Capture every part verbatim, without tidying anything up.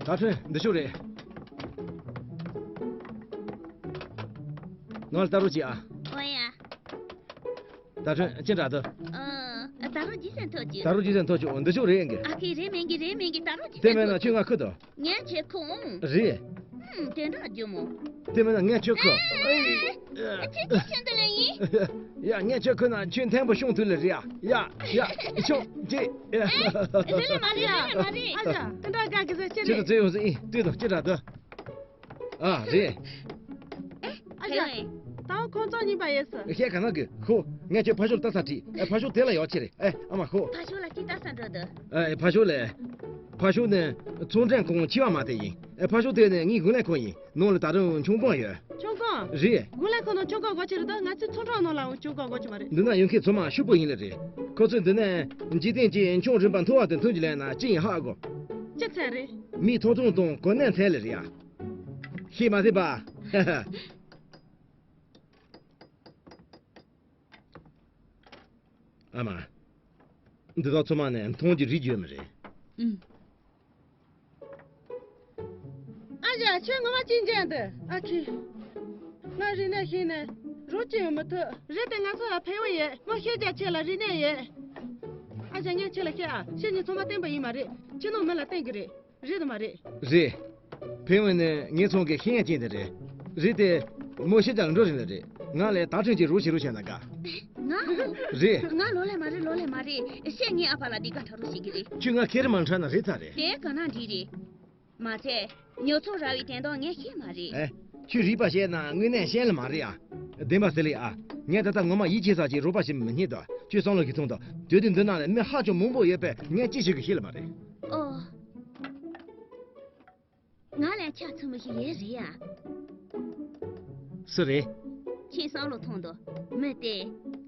ད་ཁྲོན་འདི་ཤོག་རེད། ང་ལ་ལྟ་རོགས་གྱིས་ཨ། ཨོ་ཡ། ད་ཁྲོན་ཅི་འདྲ་འདུག་ཨ། ད་རོགས་ཇི་སེ་ཐོག་ཅིག་ད་རོགས་ཇི་སེ་ཐོག་ཅིག་འདི་ཤོག་རེད་ཨང་གི། ཨ་ཁི་རེད་མིན་གི་རེད་མིན་གི་ད་རོགས་ཇི་དེ་སེ་མེད་ན་ཐོག་ཁྱོད་ང་ཁུ་དོ། ངས་ཁྱེད་ཁུ་འོང་། རེད། ཧུམ་དེ་འདྲ་རྒྱུ་མོ། དེ་མིན་ན་ངས་ཁྱོད་ཁུ། ཨེ། ཁྱེད་ཀྱི་ཁྱོད་འདི་ལ་ཡིན། ཡ་ངས་ཁྱོད་ཁུ་ན་ཁྱོད་མཐན་པོ་ཤོང་དུས་ལ་རེད་ཡ། ཡ་ཡ་ཤོག་ཅི། ཨེ། ལེ་ལེ་མ་རེད་ཡ། ལེ་ལེ་མ་རེད། ཨ་ཅག་དེ་འདྲ་དགའ་གི་ཟེར་ཅི་ཅི་རེད། དུ་བཙལ་ཡོང་ཟེར་ཨིན་ལྟོས་དང་ཅི་འདྲ་འདུག་ཨ་རེད། ཨ་ཞང་། ད་བ་ཁོང་ཚོ་གཉིས་པ་ཡོད་ས། ཤེས་ག་ན་གི་ཁོ། ངས་ཁྱོད་ཕ་ཤོར་ལྟ་ས་ཁྲིད་ཨེ་ཕ་ཤོར་དེ་ལ་ཡོད་ཆེ་རེད་ཨེ་ཨ་མ་ཁོ། ཕ་ཤོར་ལ་ཅི་ལྟ་ས་འགྲོ་འདུག་ཨེ་ཕ་ཤོར་ལས། ཕ་ཤོར་ནི་ཚོང་འདྲེན་ཁང་ཆེ་བ་མ་དེ་ཡིན་ཨེ་ཕ་ཤོར་དེ་ནི་ངའི་དགུན་ལས་ཁང་ཡིན་ནང་ལ་ད་རུང་ཆུང་ཀང་ཡོད། ཆུང་ཀང་། རེད། དགུན་ལས་ཁང་ནང་ཆུང་ཀང་དགོས་ཆེ་རེད་ད་ང་ཚོའི་ཚོང་ཁང་ནང་ལའང་ཆུང་ཀང་དགོས་ཆེ་མ་རེད། འདི་ན་ཡོང་མཁན་ཚང་མ་ཕྱུག་པོ་ཡིན་ལེ་རེད། ཁོ་ཚོས་འདི་ནས་འཇིག་རྟེན་གྱི་ཆུང་རིམ་པ་མཐོ་བ་དང་མཐུན་གྱི་ལས་ན་ཅི་ཡིན་ཧ་གོ། ཅི་ཚད་རེད། མི་ཐོབ་ཐང་དང་གོ་གནས་ཚད་ལེ་རེད་ཡ། ཤེས་མ་ཐེབས་པ། ཨ་མ། འདི་དག་ཚང་མ་ནས་མཐོང་རྒྱུ་རིག་རྒྱུ་ཡོད་མ་རེད། ཨུམ། ཨ་ཅག་ཁྱོད་ངོ་མ་ཅི་འཇལ་འདི་ཨ་ཁི། ང་རིག་གནས་ཤེས་ནས་རོགས་ཅི་ཡང་མི་ཐུབ། རེད་དེ་ང་ཚོ་ལ་ཕན་ཡོན་ཡོད་མོ་ཤེས་རྒྱ་ཆེ་ལ་རིག་གནས་ཡོད། ཨ་ཅག་ངས་ཁྱེད་ལ་བཤད་ཨ་ཤེས་ནི་ཚང་མ་བསྟན་པ་ཡིན་མ་རེད་ཕྱི་ནང་མི་ལ་བསྟན་གི་རེད། རེད་དམ་མ་རེད། རེད། ཕན་ཡོན་ནི་ངེད་ཚང་གི་ཤེས་ཡོན་ཅན་དེ་རེད། རེད་དེ། མོ་ཤི་ཅག་འགྲོ་རིན་ལ་རེད། ང་ལས་ད་ཕྲན་གྱི་རོགས་བྱེད་རོགས་བྱས་ན་དགའ། ང་། རེད། ང་ལོ་ལས་མ་རེད་ལོ་ལས་མ་རེད། བཤད་ངའི་ཨ་ཕ་ལ་འདི་ག་ཁྲ་རོགས་བྱེད་ཀྱི་རེད། ཁྱོད་ང་ཁེར་མ་འཕྲད་ན་རེད་ཚ་རེད། དེ་ག་ན་འགྲིག་རེད། མ་ཚད། ཉོ་ཚོང་ར་བའི་དོན་དག་ངས་ཤེས་མ་རེད། ཨེ། ཁྱོད་རིག་པ་བཤད་ན་དངོས་གནས་ཤེས་ལ་མ་རེད་ཨ། བདེན་པ་ཟེར་ལེ་ཨ། ངས་ད་ལྟ་ངོ་མ་ཡིད་ཆེས་ས་ཅིག་རོགས་པ་བྱེད་མི་རྙེད་དོ། ཁྱོད་བསམ་བློ་གི་ཐོང་དོ། དུས་དུས་འདི་ནང་ལ་མི་ཧ་ཅང་མང་པོ་ཡོད་པས་ངས་ཅི་ཞིག་གི་ཤེས་ལ་མ་རེད། ཨོ། ང་ལ་ཆ་ཚང་མི་ཞིག་ཡོད་རེད་ཡ། སུ་རེད། ཁྱེད་བསམ་བློ་ཐོངས་དོ། མི་དེ།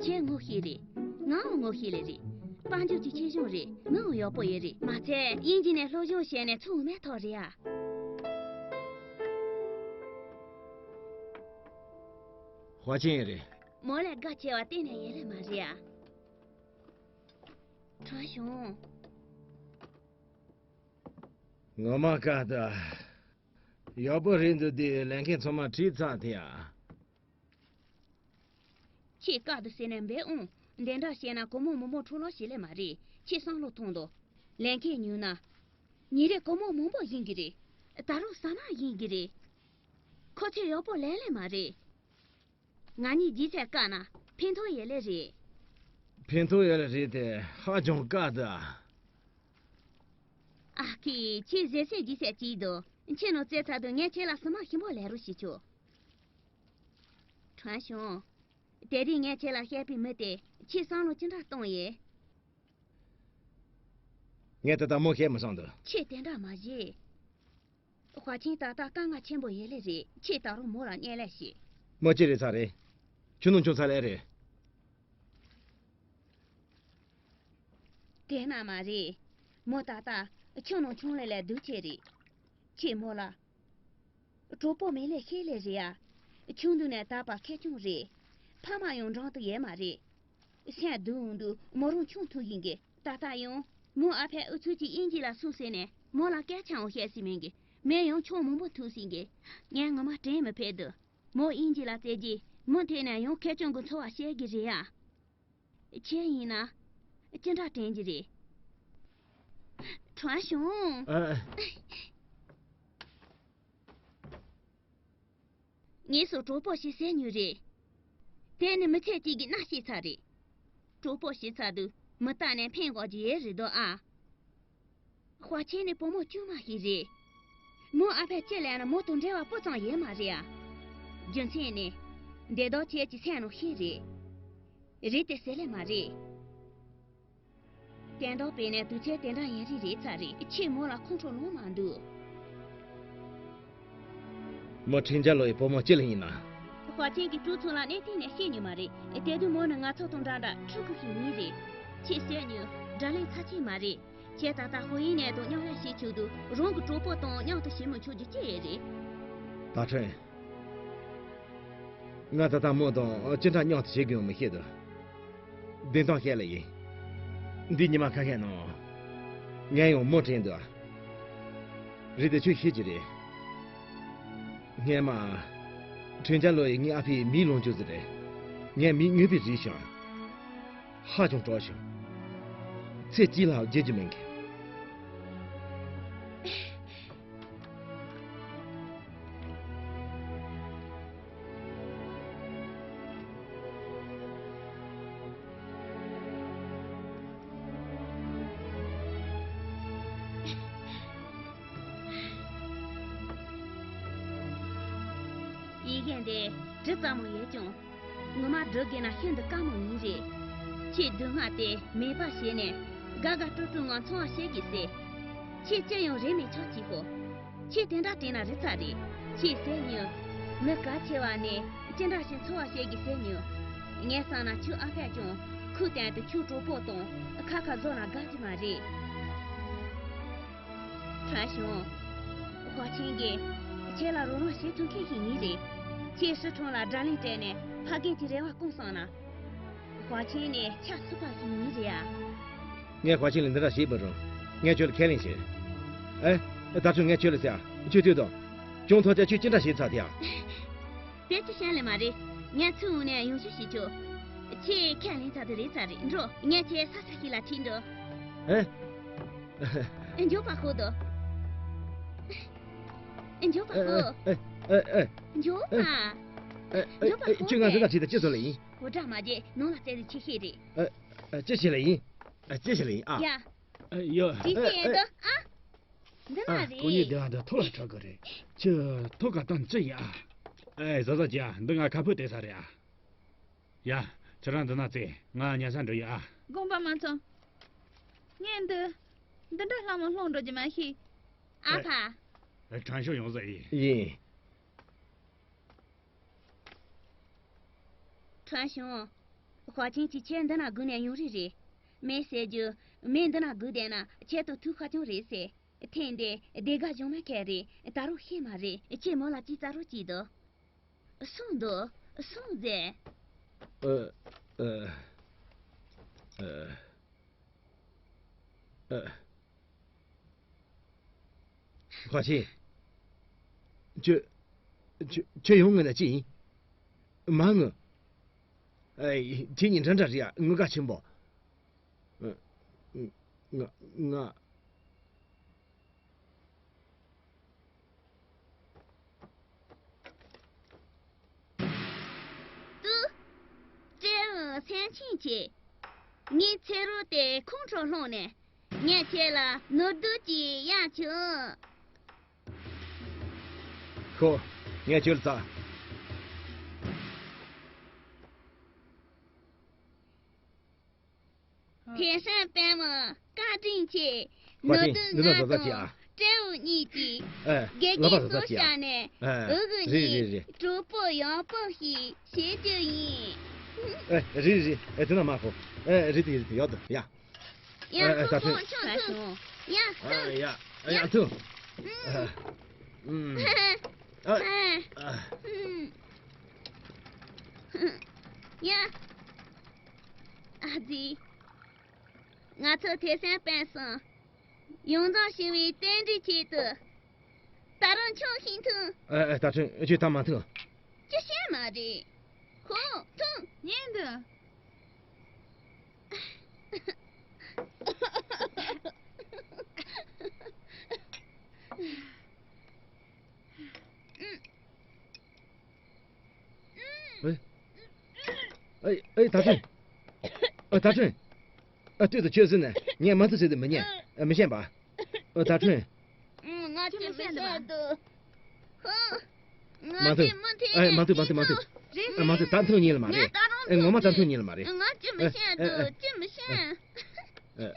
ཁྱེད་ངོ་ཤེས་རེད། ངའང་ངོ་ཤེས་ལེ་རེད། དཔལ་འབྱོར་གྱི་ཆེ་ཆུང་རེད། མིའང་ཡག་པོ་ཡོད་རེད། མ་ཚད་དབྱིན་ཇི་ནས་སློབ་སྦྱོང་བྱས་ནས་ཚུར་མེད་ཐོག་རེད་ཡ། ཧྭ་ཅིན་རེད། མོ་ལས་དགའ་ཆེ་བ་གཏན་ནས་ཡོད་ལེ་མ་རེད་ཡ། ཁྲང་ཞུང་། ངོ་མ་དཀའ་ད། ཡག་པོ་རེད་འདུག་དེ་ལས་མཁན་ཚང་མ་ཁྲིད་ཚར་དེ་ཡ། ཁྱེད་དཀའ་འདུག་ཟེར་ནས་འབད་འོང་། འདི་འདྲ་བཤད་ན་གོ་མོ་མང་པོ་འཕྲོ་ལོག་བྱེད་ལེ་མ་རེད། ཁྱེད་བསམ་བློ་ཐོངས་དོ། ལས་མཁན་ཉུང་ན། ཉིན་རེ་གོ་མོ་མང་པོ་ཡིན་གི་རེད། ད་རུང་ཟ་མ་ཡིན་གི་རེད། ཁོ་ཚོས་ཡག་པོ་ལས་ལེ་མ་རེད། ང་གཉིས་ལྗིད་ཚད་བཀག་ན་ཕན་ཐོགས་ཡོད་ལེ་རེད། ཕན་ཐོགས་ཡོད་ལེ་རེད་དེ་ཧ་ཅང་དཀའ་ད། ཨ་ཁི་ཁྱེད་ཟེར་སེ་ལྗིད་ཚད་ཅིག་འདུག་ཁྱེད་ནང་བཙལ་ཚར་དུས་ངས་ཁྱེད་ལ་སི་མ་ཞིམ་པོ་ལས་རོགས་བྱེད་ཆོག་ཁྲང་ཞུང་། དེ་རིང་ངས་ཁྱེད་ལ་བཤད་པའི་མི་དེ་ཁྱེད་བསམ་བློ་ཅི་འདྲ་གཏོང་ཡས། ངས་ད་ལྟ་མོ་ཤེས་མི་སོང་འདུག་ཁྱེད་དེ་འདྲ་མ་བྱེད། ཧྭ་ཆིན་ད་ལྟ་དཀའ་ངལ་ཆེན་པོ་ཡོད་ལེ་རེད། ཁྱེད་ད་རུང་མོ་ལ་བརྙས་ལེ་བྱེད། མོ་ཅི་རེད་ཚ་རེད། ཁྱོད་ནང་ཆུང་ཚ་ལེ་རེད། དེ་ན་མ་རེད། མོ་ད་ལྟ་ཁྱོད་ནང་ཆུང་ལེ་ལེ་སྡུག་ཆེ་རེད། ཁྱེད་མོ་ལ། གྲོགས་པོ་མེད་ལེ་ཤེས་ལེ་རེད་ཡ། ཆུང་དུས་ནས་དད་པ་ཁེར་རྐྱང་རེད། ཕ་མ་ཡང་འགྲོགས་དུ་ཡོད་མ་རེད། སེམས་སྡུག་འོང་དུས་མོ་རང་ཆུང་ཐུང་ཡིན་གི། ད་ལྟ་ཡང་མོ་ཨ་ཕས་ཨུ་ཚུགས་ཀྱིས་དབྱིན་ཇི་ལ་སོང་ཟེར་ནས་མོ་ལ་སྐད་ཆའང་བཤད་སྲིད་མིན་གི། མོས་ཡང་ཆང་མང་པོ་འཐུང་སྲིད་གི། ངས་ངོ་མ་དྲན་མི་ཕོད་དུ། མོ་དབྱིན་ཇི་ལ་བཙལ་རྗེས་མོ་འཐེན་ནས་ཡང་ཁེར་རྐྱང་གི་འཚོ་བ་བཤད་གི་རེད་ཡ། ཁྱེད་ཡིན་ན། ཅི་འདྲ་དྲན་གྱི་རེད། ཁྲང་ཞུང་། ཨ། ངས་སུ་གྲོགས་པོ་ཞིག་བཟས་མྱོང་རེད། དེ་ནི་མི་ཚེ་གཅིག་གི་མནའ་ཤེས་ཚར་རེད། གྲོགས་པོ་ཞིག་ཚར་དུས་མི་རྟག་ནས་ཕན་དགོས་ཀྱི་ཡོད་རེད་དོ་ཨ། ཧྭ་ཆིན་ནི་བུ་མོ་དཀྱུས་མ་ཞིག་རེད། མོ་ཨ་ཕས་ཅི་ལས་ན་མོ་དང་འབྲེལ་བ་སྤུ་ཙམ་ཡོད་མ་རེད་ཨ། རྒྱུ་མཚན་ནི། འདི་དག་ཁྱེད་ཀྱི་སེམས་ནང་ཤེས་རེད། རེད་དེ་ཟེར་ལེ་མ་རེད། དོན་དག་དཔེར་ན་དུས་ཚོད་དེ་འདྲ་ཡིན་རིགས་རེད་ཚར་རེད། ཁྱེད་མོ་ལ་ཁོང་ཁྲོ་ལངས་མ་འདུག་མོ་ཁྲིན་ཅ་ལོ་ཡི་བུ་མོ་ཅི་ལ་ཡིན་ན། ཧྭ་ཆིན་གྱི་གྲོས་ཚོགས་ལ་གནས་བརྟན་ནས་བཤད་མྱོང་མ་རེད། དེ་དུས་མོ་ནི་ང་ཚོ་དང་འདྲ་འདྲ་ཕྲུ་གུ་ཞིག་མིན་རེད། ཁྱེད་བཤད་མྱོང་། དགྲ་ལན་ཚབས་ཆེན་མ་རེད། ཁྱེད་ད་ལྟ་ཧུའུ་ཡིན་ནས་དང་མཉམ་ལས་བྱེད་ཆོག་དུས་རང་གི་གྲོགས་པོ་དང་མཉམ་དུ་བྱེད་མི་ཆོག་རྒྱུ་ཅི་ཡོད་རེད། ད་ཁྲོན། ང་ད་ལྟ་མོ་དང་ཅི་འདྲ་མཉམ་དུ་བྱེད་དགོས་མི་ཤེས་དོ། བདེན་དོན་བཤད་ལེ་ཡིན། འདི་ཉི་མ་ཁ་ཤས་ནང་། ངས་ཡང་མོ་དྲན་འདུག་རེད་དེ་ཁྱོད་ཤེས་ཀྱི་རེད། སྔས་མ། དྲིན་ཅན་ལོ་ཡིས་ངའི་ཨ་ཕའི་མིག་ལོངས་སྤྱོད་ཟེར་རེད། ངས་མིག་དངོས་པོ་རིག་བྱུང་། ཧ་ཅང་སྐྲག་བྱུང་། ཚེ་གཅིག་ལ་བརྗེད་རྒྱུ་མེད་གི། ཡི་གེ་འདི་འབྲི་ཙམ་མོ་ཡོད་ཀྱང་། ངོ་མ་འབྲི་དགོས་ན་ཤིན་ཏུ་དཀའ་མོ་ཡིན་རེད། ཁྱེད་སྡུག་བསྔལ་དེ་མེད་པ་བྱས་ནས་དགའ་དགའ་སྤྲོ་སྤྲོའི་ངང་འཚོ་བ་བྱེད་ཀྱི་ཟེར། ཁྱེད་ཅི་ཡང་རེད་མེད་ཆོག་གྱིས་ཤོག་ཁྱེད་དེ་འདྲ་དྲན་ན་རི་ཚ་རེད། ཁྱེད་ཟེར་ཉོན། མི་གལ་ཆེ་བ་ནས་ཅི་འདྲ་ཞིག་འཚོ་བ་བྱེད་ཀྱི་ཟེར་ཉོན། ངས་བསམ་ན་ཁྱོད་ཨ་ཕས་ཀྱང་ཁོའི་སྟེང་དུ་ཁྱོད་གྲོགས་པོ་དང་ཁ་ཁ་བཟོ་ན་དགའ་གི་མ་རེད། ཁྲ་ཞང་། ཧྭ་ཆིང་གིས་ཁྱེད་ལ་རོགས་རམ་བྱེད་ཐུབ་མཁན་ཞིག་ཡིན་རེད། ཁྱེད་སི་ཁྲོན་ལ་དགྲ་ལན་སྤྲད་ནས་ཕ་རྒན་གྱི་རེ་བ་སྐོང་སོང་ན། ཧྭ་ཆིང་ནི་ཆབ་སྲིད་པ་ཞིག་ཡིན་རེད་ཨ། ངས་ཧྭ་ཆིང་ལ་འདི་འདྲ་བྱེད་མི་རུང་། ངས་ཁྱོད་ལ་ཁས་ལེན་བྱེད། ཨེ། ད་ཁྱོད་ངས་ཁྱོད་ལ་ཟེར་ཨ། ཁྱོད་ལྟོས་དང་། ཅུང་ཐོག་ཅག་ཁྱོད་ཅི་འདྲ་བྱེད་ཚར་དེ་ཨ། དེ་ཅི་བཤད་ལེ་མ་རེད། ངས་ཚུར་འོང་ནས་ཡང་ཞུ་བྱེད་ཆོག་ཁྱེད་ཁས་ལེན་ཚར་དེ་རེད་ཚར་རེད་འགྲོ། ངས་ཁྱེད་ས་ཆ་ཞིག་ལ་ཁྲིད་འགྲོ། ཨེ། མགྱོགས་པ་ཤོག་དོ། མགྱོགས་པ་ཤོག་ཨེ། ཨེ། ཨེ། མགྱོགས་པ། ཨེ། ཨེ། མགྱོགས་པ་ཤོག་ཁྱོད་ང་འདི་ལྟར་བྱེད་ད་ཅི་བཟོ་ལེ་ཡིན། གོ་སྒྲ་མ་བརྗེད་ནང་ལ་བཙལ་ཏེ་ཁྱེད་ཤེས་རེད། ཨེ། ཨེ། ཅི་བྱེད་ལེ་ཡིན། ཨེ། ཅི་བྱེད་ལེ་ཡིན་ཨ། ཡ། ཨེ། ཡོ། ཅི་ཨེ། བྱེད་ཨེ། དོ་ཨ། འདི་མ་ཨ། རེད། ཁོ་གཉིས་བདེ་བ་འདི་ཐོག་ལ་འཕྲོག་གི་རེད། ཁྱི་ཐོག་ག་བཏང་ཅི་ཡིན་ཨ། ཨེ། བཟའ་བཟའ་ཅི་ཨ། འདི་ང་ཁ་ཕུ་བལྟས་ས་རེད་ཨ། ཡ། ཁྱེད་རང་འདི་ན་བཙལ། ང་ཉལ་ས་འགྲོ་ཡི་ཨ། དགོངས་པ་མ་ཚོམ། ངས་འདི། འདི་འདྲ་ལྷ་མོ་སློང་འགྲོ་རྒྱུ་མ་ཤེས། ཨ་ཕ། ཨེ། ཁྲང་ཞུང་ཡོང་ཟེར་ཡིན། ཡིན། ཁྲང་ཞུང་། ཧྭ་ཆིང་གིས་ཁྱེད་འདི་ན་སྒུག་ནས་ཡོང་རེ་རེད། མོས་ཟེར་རྒྱུ། མོས་འདི་ན་སྒུག་བསྡད་ན་ཁྱེད་དང་ཐུག་ཁ་ཆུང་རེད་ཟེར། ཐེངས་འདི་བདེ་དགའ་གཞུང་མ་ཁེལ་རེད། ད་རུང་ཤེས་མ་རེད། ཁྱེད་མོ་ལ་ཅིག་བཙལ་རོགས་གྱིས་དོ། སོང་དོ། སོང་ཟེར། ཨ། ཨ། ཨ། ཨ། ཧྭ་ཆིང་། ཁྱོད། ཁྱོད། ཁྱོད་ཡོང་ངུ་ན་ཅི་ཡིན། མ་ངུ། ཨེ། ཁྱེད་གཉིས་འདྲ་འདྲ་རེད་ཡ། ངུ་ག་ཆེན་པོ། ང་། ང་། ང་། ཏུ། སྤྲེའུ་སེང་ཆེན་ཁྱེད། ངའི་ཚེ་རོགས་དེ་ཁོང་ཁྲོ་སློང་ནས། ངས་ཁྱེད་ལ་ནོར་སྡུག་ཅིག་གཡར་བྱུང་། ཤོག་ངས་ཁྱོད་ལ་བཙལ། ཐེ་སང་པད་མ་བཀའ་དྲིན་ཆེ། ནོར་བཀའ་དྲིན། འདི་ན་བཟོ་ལྟ་བྱེད་ཨ། སྤྲེའུ་གཉིས་ཀྱིས་ཨེ། དགེ་ལག་པ་རྒན་བཟོ་ལྟ་ཚོ་བྱེད་ཨ། བཞག་ནས། ཨེ། འུ་གི་རེད་རེད་གཉིས་རེད། གྲོགས་པོ་ཡག་པོ་ཞིག་བྱེད་རྒྱུ་ཡིན། ཨེ། རེད་རེད། ཨེ། དེ་ན་མ་ཁོ། ཨེ། རེད་དེ་རེད་དེ་ཡག་འདུག་ཡ། ཡ། ཨེ། ཨེ། ད་ཐུང་ཐུང་། ཐུང་ཐུང་། ཡ། ཨ། ཐུང་། ཡ། ཡ། ཐུང་། ཨ། ཨུམ། ཨ། ཨ། ཨ། ཨུམ། ཡ། ཨ་ཙི། ང་ཚོ་ཐེ་སང་པད་སང་ཡོངས་རྫོགས་ཞི་བའི་རྟེན་འབྲེལ་ཆེད་དུ། ད་རུང་ཆུང་ཤིང་ཐུང་། ཨ། ཨ། ད་ཐུང་། ཁྱོད་ད་མ་ཐུང་། ཅི་བཤད་མ་རེད། ཧོ། ཐུང་། ཉན་དུ། ཨེ། ཨེ། ཨེ། ད་ཐུང་། ཨེ། ད་ཐུང་། ཨ། ལྟོས་དང་། ཁྱོད་ཟེར་ན་ངས་མ་ཐུག་ཟེར་དུ་མི་ཉན། ཨ། མི་ཤེས་པ། ཨ། ད་ཁྲུན། ང་ཅི་མི་ཤེས་འདུག་ཧུ། ང་མ་ཐུག་ཅི་མི་ཐུག་ཨེ། མ་ཐུག་མ་ཐུག་མ་ཐུག་རེད། ཨ། མ་ཐུག་ད་ཐུག་ཉན་ལ་མ་རེད། ངས་ད་རུང་ཨེ། ངོ་མ་ད་ཐུག་ཐུག་ཉན་ལ་མ་རེད། ང་ཅི་མི་ཤེས་འདུག་ཨེ། ཅི་མི་ཤེས། ཨེ།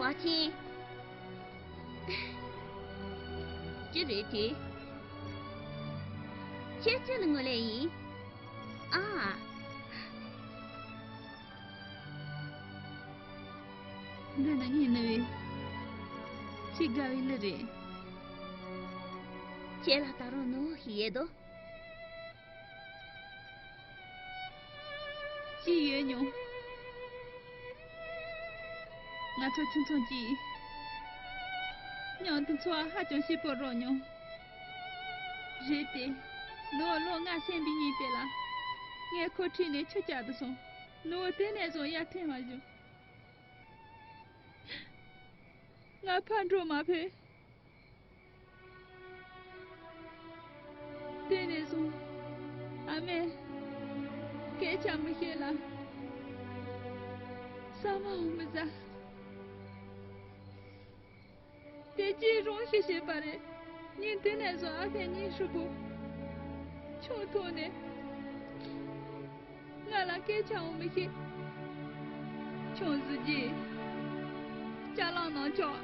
ཧྭ་ཆིང་། རེད་དེ། ཁྱེད་ཅི་ལ་ངོ་ལེ་ཡིན། ཨ། འདི་ནི་ངའི་ནུ་བོའི་ཆེས་དགའ་བའི་ལུ་རེད། ཁྱེད་ལ་ད་རུང་ནུ་བོ་ཞིག་ཡོད་དོ། ཅི་ཡོད་མྱོང་། ང་ཚོ་ཁྱིམ་ཚང་གཅིག་མཉམ་དུ་འཚོ་བ་ཧ་ཅང་སྐྱིད་པོ་རོལ་མྱོང་། རེད་དེ། ནུ་བོ་ལོ་ལྔ་སོན་པའི་ཉིན་དེ་ལ། ངས་ཁོ་ཁྲིད་ནས་ཆུ་རྐྱལ་དུ་སོང་། ནུ་བོ་དེ་ནས་བཟུང་ཡར་ཐོན་མ་བྱུང་། ང་ཕར་འགྲོ་མ་ཕོད། དེ་ནས་བཟུང་ཨ་མས་སྐད་ཆ་མི་བཤད་ལ། ཟ་མའང་མི་ཟ། དེ་ཅི་རང་ཞིག་བྱས་པ་རེད། ཉིན་དེ་ནས་བཟུང་ཨ་ཕས་ངའི་ཧྲུལ་པོ་ཆང་འཐུང་ནས། ང་ལ་སྐད་ཆའང་མི་བཤད། ཆང་བཟི་རྗེས་ཅ་ལག་ནང་འཁྱོག་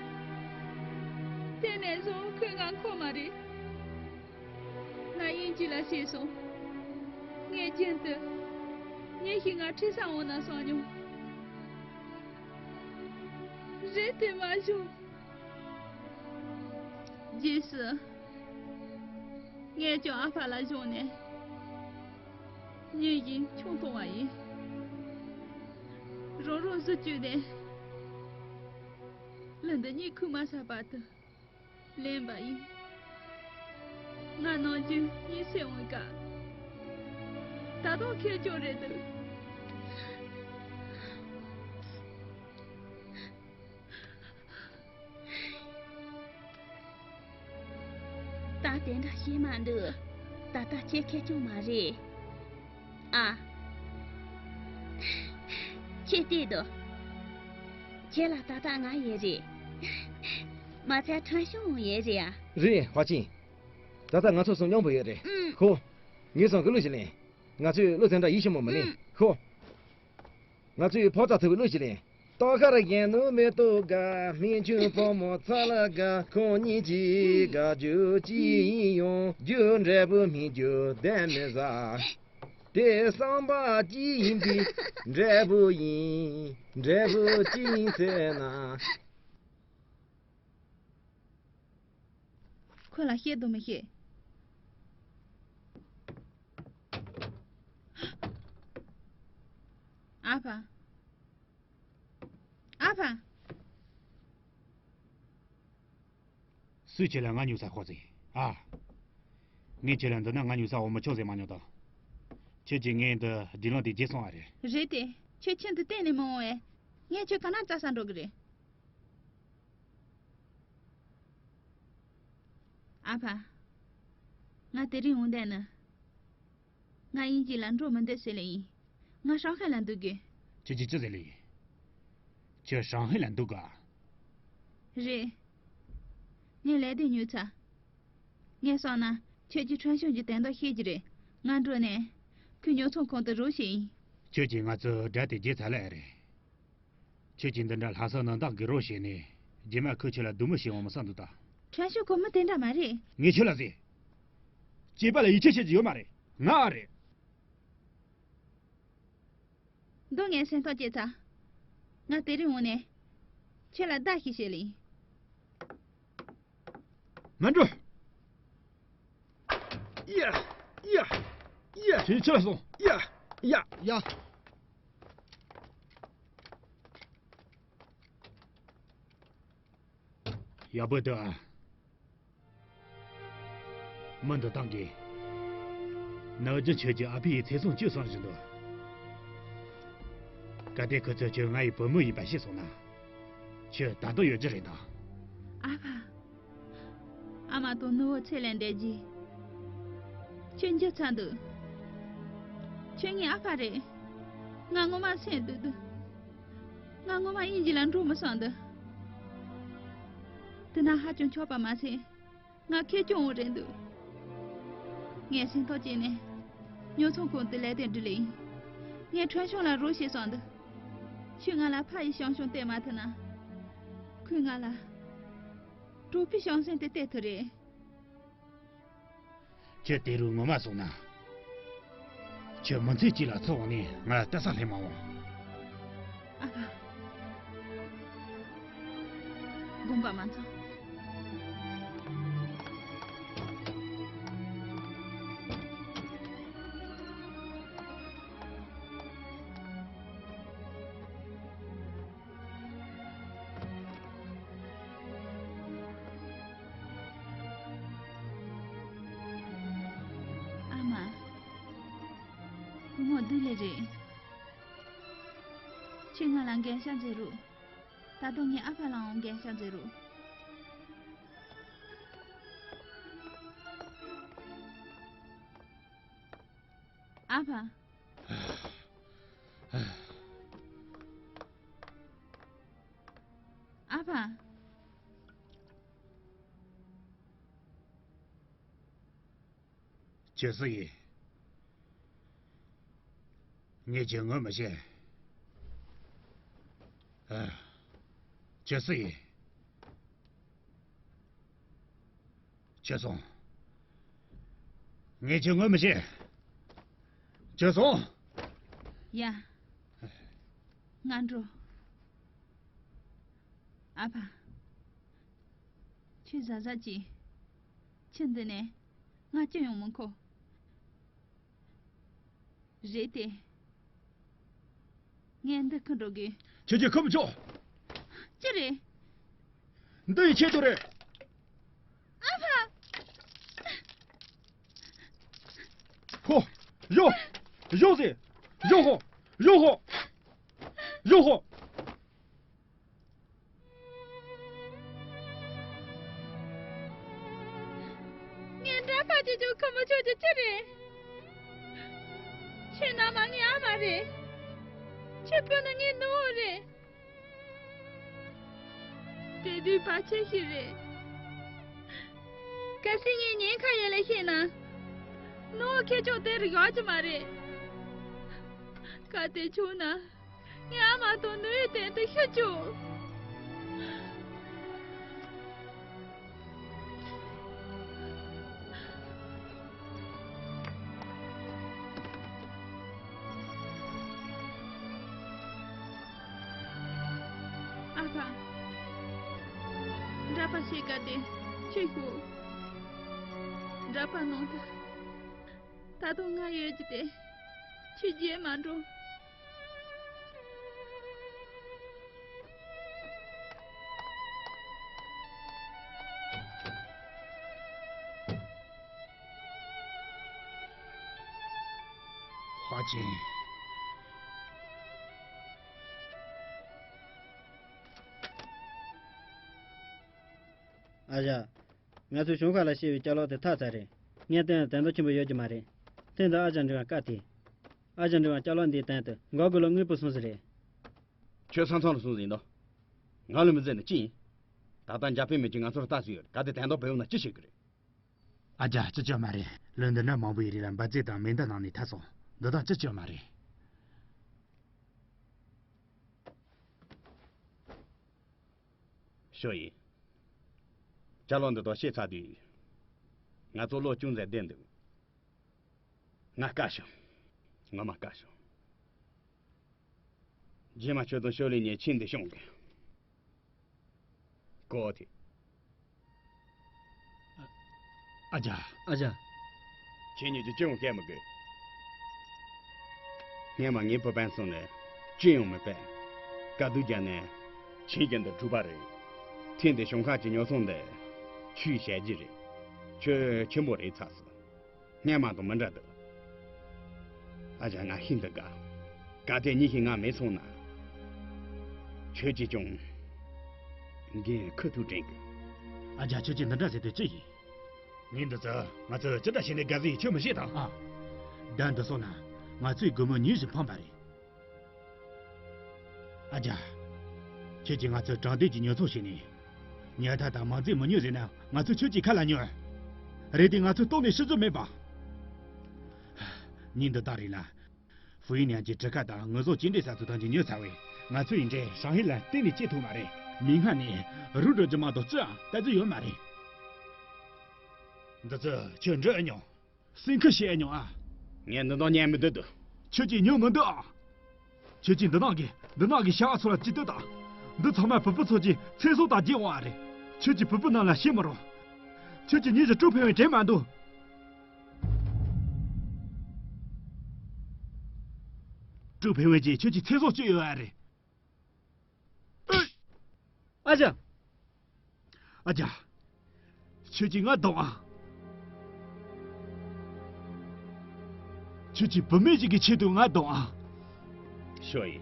དེ་ནས་བཟུང་ཁོས་ང་མཁོ་མ་རེད། ང་དབྱིན་ཇི་ལ་ཤེས་སོང་། ངས་རྒྱུན་དུ་ཉིན་ཞིག་ང་ཁྲིད་ས་འོང་ན་བསམ་མྱོང་། རེད་དེ་མ་བྱུང་། རྗེས་སུ། ངས་ཀྱང་ཨ་ཕ་ལ་བཞོན་ནས། ཉིན་བཞིན་ཆང་འཐུང་བ་ཡིན། རང་རང་གཟི་བཅུག་ནས། ལུས་འདི་གཉིད་ཁུག་མ་ཚར་བར་དུ་ལེན་པ་ཡིན། ང་ནམ་རྒྱུན་གཉིད་སད་འོང་སྐབས། ད་དུང་ཁེར་རྐྱང་རེད་འདུག་ད་དེ་འདྲ་བྱེད་མ་འདུག་ད་ལྟ་ཁྱེད་ཁེར་རྐྱང་མ་རེད། ཨ། ཁྱེད་བལྟས་དང་། ཁྱེད་ལ་ད་ལྟ་ང་ཡོད་རེད། མ་ཚད་ཁྲེན་ཤོང་ཡོད་རེད་ཨ། རེད་ཧྭ་ཅིན། ད་ལྟ་ང་ཚོ་ཚང་མཉམ་པོ་ཡོད་རེད། ཨུམ། ཧོ། ངེད་ཚང་གི་གླུ་ཞིག་ལེན། ང་ཚོས་གླུ་དེ་འདྲ་ཡིད་ཆེས་མོ་མི་ལེན། ཧོ། ང་ཚོས་ཕོ་ཚ་ཐུབ་པའི་གླུ་ཞིག་ལེན། ཏོག་ཁར་གཞན་ནུ་མེ་ཏོག་དགའ། སྨན་ཆུང་བུ་མོ་ཚ་ལ་དགའ། ཁོང་གཉིས་ཀྱིས་དགའ་རྒྱུ་ཅི་ཡིན་ཡང་། རྒྱུ་འབྲས་བུ་སྨིན་རྒྱུ་བདེན་མི་ཟ། དེ་བསམ་པ་ཅི་ཡིན་པའི་འབྲས་བུ་ཡིན། འབྲས་བུ་ཅི་ཡིན་ཟེར་ན། ཁོ་ལ་བཤད་དང་མི་བཤད། ཨ་ཕ། ཨ་ཕ། སུས་ཁྱེད་ལ་ང་སྨྱུག་རྩ་ཁོག་ཟིན་ཨ། ངས་ཁྱེད་ལ་འདི་ན་ང་སྨྱུག་རྩ་འོ་མི་ཆོག་ཟེར་མ་མྱོང་དང་། ཁྱེད་ཀྱིས་ངས་འདི་སྒྲིག་ལམ་དེ་བརྗེད་སོང་བ་རེད། རེད་དེ། ཁྱེད་ཁྱིམ་དུ་གཏན་ནས་མི་འོང་བས། ངས་ཁྱོད་ག་ན་བཙལ་ས་འགྲོ་གི་རེད། ཨ་ཕ། ང་དེ་རིང་འོང་བསྡད་ནི། ང་དབྱིན་ཇི་ལ་འགྲོ་མི་འདོད་ཟེར་ལེ་ཡིན། ང་ཧྲང་ཧའེ་ལ་འདུག་དགོས། ཁྱེད་ཀྱིས་ཅི་ཟེར་ལེ་ཡིན། ཁྱོད་ཧྲང་ཧའེ་ལ་འདུག་ག་རེད། ངས་ལས་དོན་ཉོས་ཚར། ངས་བསམ་ན་ཁྱོད་ཀྱིས་ཁྲེན་ཤོང་གི་དོན་དག་ཤེས་ཀྱི་རེད། ང་འགྲོ་ནས་ཁོའི་ཉོ་ཚོང་ཁང་དུ་རོགས་བྱེད་ཡིན། ཁྱོད་ཀྱིས་ང་ཚོའི་དགྲ་དེ་བརྗེད་ཚར་ལེ་རེད། ཁྱོད་ཀྱིས་འདི་འདྲ་ལྷ་ས་ནང་བདག་གི་རོགས་བྱས་ནས་རྗེས་མ་ཁོས་ཁྱོད་ལ་སྡུག་མོ་བྱེད་འོང་མི་བསམ་འདུག་ད། ཁྲེན་ཤོ་ཁོ་མི་དེ་འདྲ་མ་རེད། ངས་ཁྱོད་ལ་ཟེར། སྐྱེས་པ་ལ་ཡིད་ཆེས་བྱེད་ཀྱི་ཡོད་མ་རེད། ང་ཨ་རེད། མདོ་ངས་སེམས་ཐག་བཅད་ཚར། ང་དེ་རིང་འོང་ནས་ཁྱོད་ལ་བརྡ་ཞིག་བྱེད་ལེ་ཡིན། མ་འགྲོ། ཡ། ཡ། ཡ། ཁྱེད་ཆོས་སོང་། ཡ། ཡ། ཡ། ཡག་པོ་འདུག་ཨ། མི་འདི་དག་གིས་ནག་རྒྱུན་ཆོས་ཀྱི་ཨ་ཕ་ཡི་ཚེ་སྲོག་གཅོད་བསམ་བཞིན་འདུག་གལ་ཏེ་ཁོ་ཚོས་ཁྱོད་ང་ཡི་བུ་མོ་ཡིན་པ་ཤེས་སོང་ན། ཁྱོད་ད་དུང་ཡོད་རྒྱུ་རེད་ད། ཨ་ཕ། ཨ་མ་དང་ནུ་བོ་ཚེ་ལས་འདས་རྗེས། ཁྱོད་འགྱུར་ཚར་འདུག་ཁྱོད་ངའི་ཨ་ཕ་རེད། ང་ངོ་མ་སེམས་སྡུག་འདུག་ང་ངོ་མ་དབྱིན་ཇི་ལ་འགྲོ་མི་བསམ་འདུག་དེ་ན་ཧ་ཅང་ཆགས་པ་མ་ཟད། ང་ཁེར་རྐྱང་འོང་རན་འདུག་ངས་སེམས་ཐག་བཅད་ནས་ཉོ་ཚོང་ཁང་དུ་ལས་དོན་སྒྲུབ་ལེ་ཡིན། ངས་ཁྲེན་ཤོང་ལ་རོགས་བྱེད་བསམ་འདུག་ཁྱོས་ང་ལ་ཕ་ཡི་ཞང་ཞུང་སྟེར་མ་ཐུབ་ན། ཁོས་ང་ལ་གྲོགས་པོའི་ཞང་ཞུང་དེ་སྟེར་ཐུབ་རེད། ཁྱོད་དེ་རུ་ངོ་མ་སོང་ན། ཁྱོད་མི་ཚེ་གཅིག་ལ་ཚུར་འོང་ནས་ང་ལ་ལྟ་ས་སླེབས་མ་འོང་། ཨ་ཕ། དགོངས་པ་མ་ཚོམས། ཨ་མ། བུ་མོ་བདུད་ལས་རེད། ཁྱོས་ང་ལ་འགན་ཤ་མཛད་རུ། ད་དུང་ངའི་ཨ་ཕ་ལའང་འགན་ཤ་མཛད་རུ། ཨ་ཕ། ཨ་ཕ། ཁྱོད་སུ་ཡིན། ངས་ཁྱོད་ངོ་མི་ཤེས། ཨ། ཁྱོད་སུ་ཡིན། ཁྱོད་སོང་། ངས་ཁྱོད་ངོ་མི་ཤེས། ཁྱོད་སོང་། ཡ། ང་འགྲོ། ཨ་ཕ། ཁྱོད་གཟབ་གཟབ་གྱིས། ཁྱོད་འདི་ནས་ང་ཅི་ཡོང་མི་ཁོ། རེད་དེ། ངས་འདི་ཁུར་འགྲོ་དགོས། ཁྱེད་ཀྱིས་ཁུར་མི་ཆོག་ཅི་རེད། འདི་ཡི་ཆེད་དུ་རེད། ཨ་ཕ། ཧོ། ཡོ། ཡོ་ཟེ། ཡོ་ཧོ། ཡོ་ཧོ། ཡོ་ཧོ། ངས་འདྲ་པ་ཅིག་ཀྱང་ཁུར་མི་ཆོག་རྒྱུ་ཅི་རེད། ཁྱོད་མནའ་མ་ངའི་ཨ་མ་རེད། ཁྱོད་སྤུན་ནི་ངའི་ནུ་བོ་རེད། དེ་དུས་ཕལ་ཆེར་ཞིག་རེད། གལ་སྲིད་ངས་ཉེན་ཁ་ཡོད་ལ་ཤེས་ན། ནུ་བོ་ཁྱེད་ཅག་དེར་ཡོད་རྒྱུ་མ་རེད། གལ་ཏེ་བྱུང་ན། ངའི་ཨ་མ་དང་ནུ་བོའི་སྟེང་དུ་ཤི་བཅུག་ཨ་ཕ། འདྲ་པ་ཞིག་ག་དེ་ཁྱོད་ཤོག་འདྲ་པ་ནང་དུ། ད་དུང་ང་ཡོད་ཀྱི་དེ། ཁྱོད་བརྗེད་མ་འགྲོ། ཧྭ་ཅིན། ཨ་ཞང་། ང་ཚོའི་གཞུང་ཁ་ལ་སྐྱེས་པའི་ཅ་ལག་དེ་ཐག་ཚ་རེད། ངས་བལྟས་ན་དོན་དག་ཆེན་པོ་ཡོད་ཀྱི་མ་རེད། དེ་འདི་ཨ་ཅག་འབྲི་བ་བཀའ་དེ། ཨ་ཅག་འབྲི་བ་ཅ་ལག་འདིའི་སྟེང་དུ་འགོག་རྒོལ་ལ་དངོས་པོ་སོང་ཟིག་རེད། ཁྱོད་ས་མཚམས་ལ་སོང་ཟིག་འདུག་ང་ལ་མི་ཟེར་ནི་ཅི་ཡིན། ད་ལྟ་འཇར་པན་མི་གཅིག་ང་ཚོར་ལྟ་ཟིག་ཡོད་ག་དེ་དོན་དག་བོད་ཡོང་ན་ཅི་བྱེད་གི་རེད། ཨ་ཅག་ཅི་བྱེད་མ་རེད། ལོ་འདི་འདྲ་མང་པོའི་རིང་ལ་འབར་རྫས་དང་མེ་མདའ་ནང་ནས་ཐར་སོང་། འདི་དག་ཅི་བྱེད་མ་རེད། ཞོ་ཡིན། ཅ་ལག་འདི་དག་ཤེས་ཚར་དུས། ང་ཚོ་བློ་ཅུང་ཟད་བདེ་འདུག་ང་དཀའ་བྱུང་། ངོ་མ་དཀའ་བྱུང་། རྗེས་མ་ཁྱོད་དང་ཞོ་ལི་གཉིས་ཆིན་དུ་ཤོང་གི། ཀོ་ཐི། ཨ་ཅག་ཨ་ཅག་ཁྱེད་གཉིས་ཀྱིས་ཅི་ཡང་བཤད་མི་དགོས། སྔན་མ་ངའི་བུ་སྤུན་གསུམ་ནས་ཅི་ཡང་མི་སྤེལ། དཀའ་སྡུག་བརྒྱབ་ནས་ཆིན་ཅན་དུ་གྲུབ་པ་རེད། ཐེངས་འདི་གཞུང་ཁ་གྱི་ཉོ་ཚོང་འདི་ཁྱོས་བྱས་རྒྱུ་རེད། ཁྱོད་ཆེན་པོ་རེད་ཚར་སོང་། སྔན་མ་དང་མི་འདྲ་འདུག་ཨ་ཅག་ང་ཤིན་ཏུ་དགའ། གལ་ཏེ་ཉིན་ཞིག་ང་མེད་སོང་ན། ཁྱོད་ཀྱིས་ཀྱང་འགན་འཁུར་ཐུབ་དྲན་གི། ཨ་ཅག་ཁྱོད་ཀྱིས་འདི་འདྲ་ཟེར་དུས་ཅི་ཡིན། ངས་འདི་ཚོ་ང་ཚོས་ཅི་འདྲ་བྱས་ནས་དགའ་ཟིག་ཁྱོད་མི་ཤེས་དང་། ཨ། ཟླ་འདི་སོང་ན་ང་ཚོའི་སྒོར་མོ་ཉིན་བཞིན་ཕམ་པ་རེད། ཨ་ཅག་ཁྱོད་ཀྱིས་ང་ཚོས་དྲང་བདེན་གྱི་ཉོ་ཚོང་བྱས་ནས། ཉལ་ཐ་དང་མ་རྫས་མི་ཉོ་ཟེར་ན་ང་ཚོས་ཁྱོད་ཀྱི་ཁ་ལ་ཉོན། རེད་དེ་ང་ཚོས་གཏོང་ནས་ཤི་རྒྱུ་མེད་པ། ཉིན་འདི་དག་རིང་ལ། ཧྥུ་ཡིན་ཡང་གྱི་གྲུ་ཁ་དང་དངོས་ཟོག་ཅི་འདྲའི་ས་ཚུགས་ཐམས་ཅད་ཉོས་ཚར་བས། ང་ཚོ་ཡི་འདྲའི་ཧྲང་ཧའེ་ལ་གཏན་ནས་སྐྱེལ་ཐུབ་མ་རེད། མིག་སྔ་ནས་རུལ་འགྲོ་རྒྱུ་མ་གཏོགས་ཅི་ཡང་ལྟ་རྒྱུ་ཡོད་མ་རེད། འདི་ཚོ་ཁྱོད་འདྲི་ཨེ་མྱོང་། སེམས་ཁུར་བྱེད་ཨེ་མྱོང་ཨ། ངས་འདི་དག་ཉན་མི་འདོད་དོ། ཁྱོད་ཀྱིས་ཉན་མི་འདོད་ཨ། ཁྱོད་ཀྱིས་འདི་ནང་གི་འདི་ནང་གི་ཞྭ་ཚོ་ལ་ཅི་ལྟོས་དང་། འདི་ཚང་མ་བུ་སྤུ་ཚོ་གྱིས་ཚེ་སྲོག་དང་བརྗེ་འོང་བ་རེད། ཁྱོད་ཀྱིས་བུ་སྤུ་རྣམས་ལ་བྱེད་མི་རུང་། ཁྱོད་ཀྱིས་ཉིན་གྱི་ཀྲུའུ་ཕིང་ཝེ་དྲན་མ་འདུག་ཀྲུའུ་ཕིང་ཝེ་གྱིས་ཁྱོད་ཀྱི་ཚེ་སྲོག་གཅོད་ཡོད་བ་རེད། ཨ་ཅག་ཨ་ཅག་ཁྱོད་ཀྱིས་ང་སྡུག་ཨ། ཁྱོད་ཀྱིས་བུད་མེད་ཅིག་གི་ཆེད་དུ་ང་སྡུག་ཨ། ཞོ་ཡི།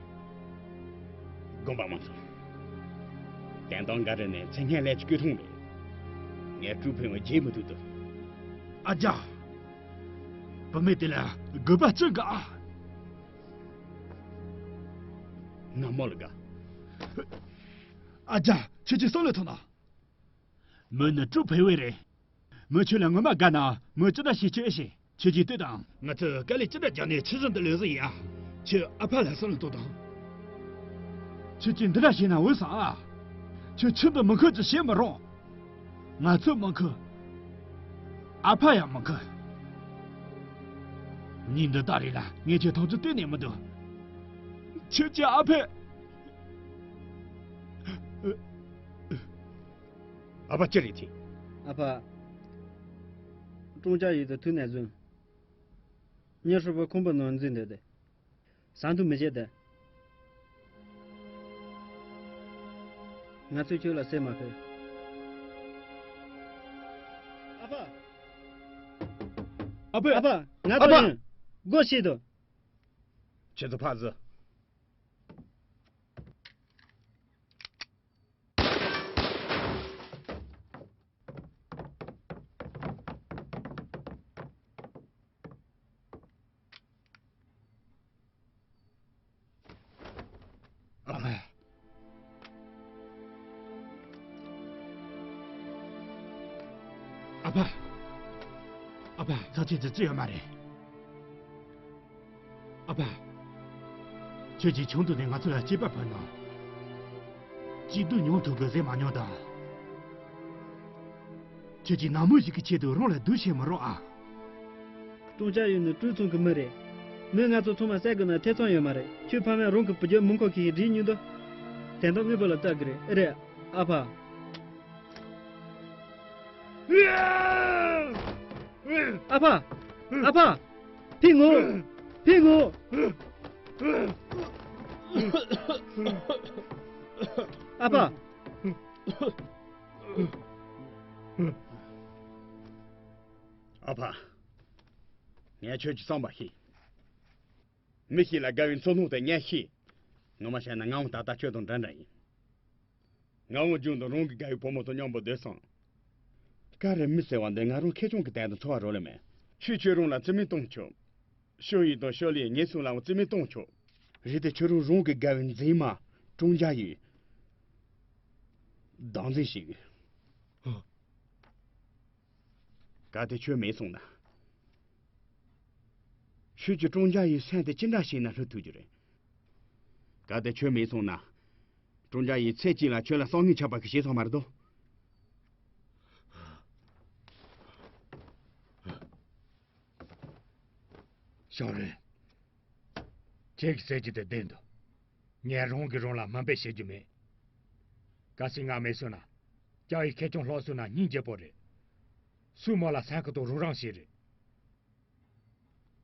དགོངས་པ་མ་ཚོམས། དོན་དག་འགའ་རེ་ནི་མཚན་སྙན་ལས་ཀྱི་བཀོད་ཐུང་རེད། ངས་ཀྲུའུ་ཕིང་ཝེ་བརྗེད་མི་ཐུབ་དོ། ཨ་ཅག་བུད་མེད་དེ་ལ་དགོས་པ་ཅི་འགའ་ཨ། ང་མོ་ལ་དགའ། ཨ་ཅག་ཁྱོད་ཀྱིས་བསམ་བློ་ཐོངས་དང་། མོ་ནི་ཀྲུའུ་ཕིང་ཝེ་རེད། མོས་ཁྱོད་ལ་ངོ་མ་དགའ་ན་མོས་ཅི་འདྲ་ཞིག་བྱེད་ཤེས། ཁྱོད་ཀྱིས་ལྟོས་དང་། ང་ཚོས་དཀའ་ལས་ཅི་འདྲ་བརྒྱབ་ནས་ཕྱི་བཞིན་དུ་ལོན་ཟིན་ཡ། ཁྱོད་ཨ་ཕ་ལ་བསམ་བློ་གཏོང་དང་། ཁྱོད་ཀྱིས་འདི་འདྲ་བྱས་ན་འོས་སམ་ཨ། ཁྱོད་ཁྱིམ་དུ་མི་ཁུར་ཅིག་བྱེད་མི་རུང་། ང་ཚོས་མི་ཁུར། ཨ་ཕ་ཡང་མི་ཁུར། ཉིན་འདི་དག་རིང་ལ་ངས་ཁྱོད་ཐུག་རྒྱུ་གཏན་ནས་མི་འདུག་ཁྱོད་ཀྱི་ཨ་ཕས། ཨ་ཕ་ཅི་རེད་དེ། ཨ་ཕ། ཀྲུང་ཅཱ་ཡི་དེ་ཐུག་ནས་བཟུང་། ཉིན་ཧྲིལ་པོ་ཁང་པའི་ནང་འཛུལ་འདུག་སྟེ། ཟ་འཐུང་མི་བྱེད་དེ། ང་ཚོས་ཁྱོད་ལ་བསད་མ་ཕོད། ཨ་ཕ། ཨ་ཕ། ཨ་ཕ། ང་ཨ་ཕ། ཚོ་ཡིན། སྒོ་ཕྱེ་དང་། ཁྱེད་ཚོ་ཕར་ཟུར། ཨ་ཕ། ཨ་ཕ། ཨ་ཕ། ཚ་ཆེ་ཙི་ཙི་ཡོད་མ་རེད། ཨ་ཕ། ཁྱོད་ཀྱིས་ཆུང་དུས་ནས་ང་ཚོ་ལ་གཅེས་པ་ཕུལ་ནོ། སྐྱིད་སྡུག་མྱོང་ཐུབ་དགོས་ཟེར་མ་མྱོང་དང་། ཁྱོད་ཀྱིས་ནག་མོ་ཞིག་གི་ཆེད་དུ་རང་ལ་སྡུག་བྱེད་མི་རུང་ཨ། ཀྲུང་ཅཱ་ཡུས་ནི་ཀྲུའུ་ཚང་གི་མི་རེད། མོས་ང་ཚོ་ཚང་མ་བསད་དགོས་ན་ཐེ་ཚོམ་ཡོད་མ་རེད། ཁྱོད་ཕ་མས་རང་གི་བུ་རྒྱུད་མི་མཁོ་མཁན་ཞིག་བསྒྲིགས་མྱོང་དུས། དེ་འདྲ་དངོས་པོ་ལ་བལྟ་གི་རེད། ཨེ་རེད། ཨ་ཕ། ཨ་ཕ། ཨ་ཕ། ཕིན་ངོ་། ཕིན་ངོ་། ཨ་ཕ། ཨ་ཕ། ངས་ཁྱོད་ཀྱི་བསམ་པ་ཤེས། མི་ཞིག་ལ་དགའ་བའི་ཚོར་སྣང་དེ་ངས་ཤེས། ངོ་མ་བཤད་ན་ང་འོང་ད་ལྟ་ཁྱོད་དང་འདྲ་འདྲ་ཡིན། ང་འོང་རྒྱུན་དུ་རང་གི་དགའ་བའི་བུ་མོ་དང་མཉམ་པོ་སྡོད་སོང་། ག་རེ་མི་ཟེར་བ་འདི་ང་རང་ཁེ་ཆུང་གི་དོན་དུ་འཚོ་བ་རོལ་ལེ་མེད། ཁྱོད་ཁྱོད་རང་ལ་རྩིས་མེད་གཏོང་ཆོག་ཤོ་ཡི་དང་ཤོ་ལིའི་ངེད་ཚོ་ལའང་རྩིས་མེད་གཏོང་ཆོག་རེད་དེ་ཁྱོད་རང་རང་གི་དགའ་བའི་མཛེས་མ་ཀྲུང་ཅཱ་ཡི་བདག་འཛིན་ཞིག་གལ་ཏེ་ཁྱོད་མེད་སོང་ན། ཁྱོད་ཀྱིས་ཀྲུང་ཅཱ་ཡི་སེམས་དེ་ཅི་འདྲ་བྱས་ན་སླུ་ཐུབ་རྒྱུ་རེད། གལ་ཏེ་ཁྱོད་མེད་སོང་ན། ཀྲུང་ཅཱ་ཡི་ཚེ་གཅིག་ལ་ཁྱོད་ལ་བསམ་ངན་ཆགས་པ་གི་བྱས་སོང་མ་རེད་དོ། ཞའོ་རུན། ཁྱེད་ཀྱིས་ཟེར་གྱི་དེ་བདེན་འདུག་ངས་རང་གིས་རང་ལ་སྨན་པ་བྱེད་རྒྱུ་མེད། གལ་སྲིད་ང་མེད་སོང་ན། ཅཱ་ཡི་ཁེ་ཆུང་ལྷག་སོང་ན་སྙིང་རྗེ་པོ་རེད། སུའི་མོ་ལ་སེམས་ཁུར་དང་རོགས་རམ་བྱས་རེད།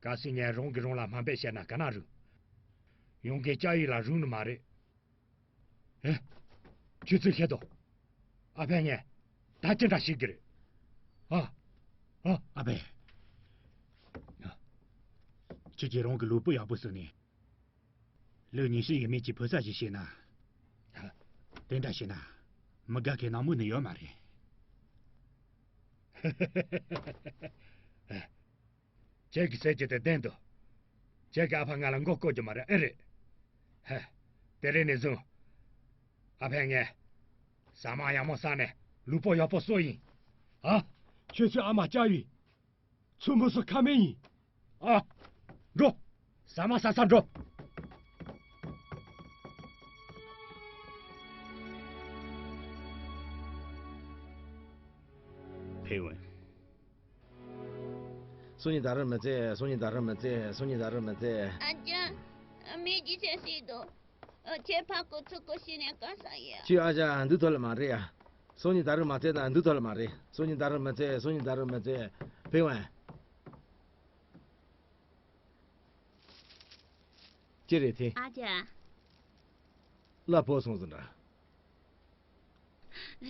གལ་སྲིད་ངས་རང་གིས་རང་ལ་སྨན་པ་བྱས་ན་ག་ན་རུང་། ཡོང་གི་ཅཱ་ཡི་ལ་རུང་ནི་མ་རེད། ཨེ། ཁྱོད་ཚོས་ཤེས་དང་། ཨ་ཕས་ངས་ད་ཅི་འདྲ་བྱེད་ཀྱི་རེད། ཨ། ཨ། ཨ་ཕས། ཁྱོད་ཀྱིས་རང་གི་ལུས་པོ་ཡག་པོ་བཟོས་ནས། ལོ་ཉི་ཤུ་ཡས་མས་ཀྱི་བུ་ཚ་ཞིག་བྱས་ན། དེ་འདྲ་བྱས་ན། མི་དགའ་མཁན་ནག་མོ་ནི་ཡོད་མ་རེད། ཁྱེད་ཀྱིས་ཟེར་གྱི་དེ་བདེན་འདུག་ཁྱེད་ཀྱི་ཨ་ཕ་ང་ལ་མགོ་སྐོར་རྒྱུ་མ་རེད། ཨེ་རེད། ཧེ། དེ་རིང་ནས་བཟུང་། ཨ་ཕས་ངས། ཟ་མ་ཡག་མོ་ཟ་ནས་ལུས་པོ་ཡག་པོ་བཟོ་ཡིན། ཨ། ཁྱོད་ཚོའི་ཨ་མ་ལྕགས་ཡོད། ཚུར་མི་སུ་ཁ་མེད་ཡིན། ཨ། འགྲོ། ཟ་མ་ཟ་ས་འགྲོ། ཕེ་ཝན། སང་ཉིན་ད་རུང་མི་ཚེ། སང་ཉིན་ད་རུང་མི་ཚེ། སང་ཉིན་ད་རུང་མི་ཚེ། ཨ་ཅག་མི་གཅིག་ཆ་ཞིག་འདུག་ཁྱེད་ཕ་ཁོ་ཚུ་ཁོ་ཤི་ནས་ག་ས་ཡ། ཁྱོད་ཨ་ཅག་འདུག་ཐོ་ལ་མ་རེད་ཡ། སང་ཉིན་ད་རུང་མ་ཚེ་ན་འདུག་ཐོ་ལ་མ་རེད། སང་ཉིན་ད་རུང་མི་ཚེ། སང་ཉིན་ད་རུང་མི་ཚེ། ཕིན་ཝན། ཅི་རེད་དེ། ཨ་ཅག་གླ་ཕོག་སོང་ཟིན་འདྲ།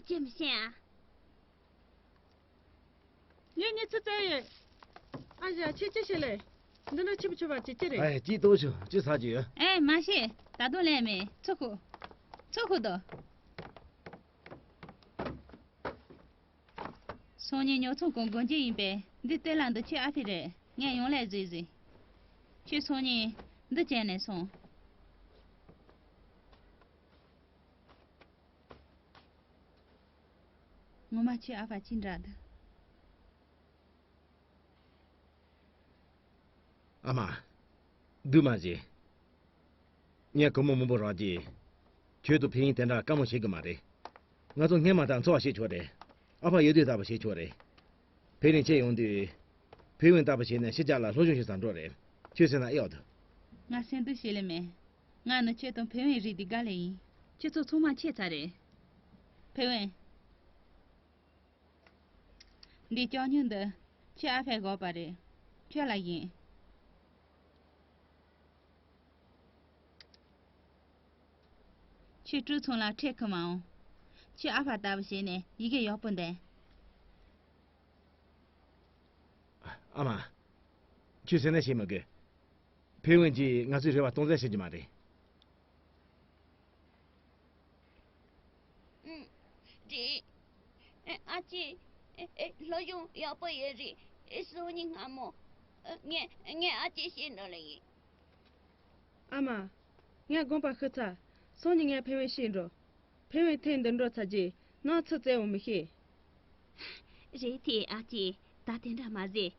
ཅི་མི་ཤེས་ཨ། ངས་ངའི་ཚུར་བཙལ་ཡོད། ཨ་ཞ་ཁྱེད་ཅི་བྱེད་ལེ། འདི་ན་ཆི་པོ་ཆི་བར་ཅི་ཅི་རེད། ཨེ་ཅི་ཏོ་ཆུ་ཅི་ཟ་རྒྱུ་ཡོད། ཨེ་མ་ཤེས། ད་དུང་ལན་མེད། ཚུར་ཁུ། ཚུར་ཁུ་དོ། སང་ཉིན་ཉོ་ཚོང་གི་སྒོ་འབྱེད་ཡིན་པས་འདི་སྟོད་ལ་འདི་ཁྱོད་ཨ་ཕའི་རེད། ངས་ཡོང་ལས་བཟོས་ཟིན། ཁྱོད་སང་ཉིན་འདི་བྱས་ནས་སོང་། ངོ་མ་ཁྱོད་ཨ་ཕ་ཅི་འདྲ་འདུག་ཨ་མ། འདུག་མ་བྱེད། ངས་སྒོར་མོ་མང་པོ་རག་རྗེས། ཁྱོད་དང་ཕིན་ཡིན་དེ་འདྲ་དཀའ་མོ་བྱེད་གི་མ་རེད། ང་ཚོ་སྔས་མ་ལྟར་འཚོ་བ་བྱེད་ཆོག་རེད། ཨ་ཕ་ཡོད་དུས་ལྟ་བུ་བྱེད་ཆོག་རེད། ཕིན་ཡིན་ཁྱེད་ཡོང་དུས། ཕིན་ཡིན་ལྟ་བུ་བྱས་ནས་ཕྱི་རྒྱལ་ལ་སློབ་སྦྱོང་བྱེད་ས་འགྲོ་རེད། ཁྱོད་ཟེར་ན་ཨེ་ཡོད་དུ། ང་སེམས་སྡུག་བྱེད་ལེ་མེད། ང་ནི་ཁྱེད་དང་ཕིན་ཡིན་རིགས་འདི་དགའ་ལེ་ཡིན། ཁྱེད་ཚོ་ཚང་མ་ཁྱེད་ཚ་རེད། ཕིན་ཡིན། འདི་ལྕགས་སྨྱུག་འདི་ཁྱེད་ཨ་ཕས་བཞག་པ་རེད། ཁྱོད་ལ་ཡིན། ཁྱོད་ཀྲུའུ་ཚང་ལ་ཁྲལ་ཁུར་མ་འོང་། ཁྱོད་ཨ་ཕ་ལྟ་བུ་བྱས་ནས་ཡི་གེ་ཡག་པོ་འདོན། ཨ་མ། ཁྱོད་ཟེར་ན་བྱེད་མི་དགོས། ཕེ་ཝན་གྱིས་ང་ཚོའི་རེ་བ་སྟོང་ཟད་བྱེད་རྒྱུ་མ་རེད། ཨུམ། རེད། ཨ་ཅེ། སློབ་སྦྱོང་ཡག་པོ་ཡོད་རེད། སང་ཉིན་སྔ་མོ། ངས་ངས་ཨ་ཅེ་བཤད་འདོད་ལེ་ཡིན། ཨ་མ། ངས་དགོངས་པ་ཞུས་ཚར། སང་ཉིན་ངས་ཕེ་ཝན་བཤད་འགྲོ། ཕེ་ཝན་ཐེངས་འདི་འགྲོ་ཚར་རྗེས་ནང་ཚུར་བཙལ་འོང་མི་ཤེས། རེད་དེ་ཨ་ཅེ། ད་དེ་འདྲ་མ་ཟེར།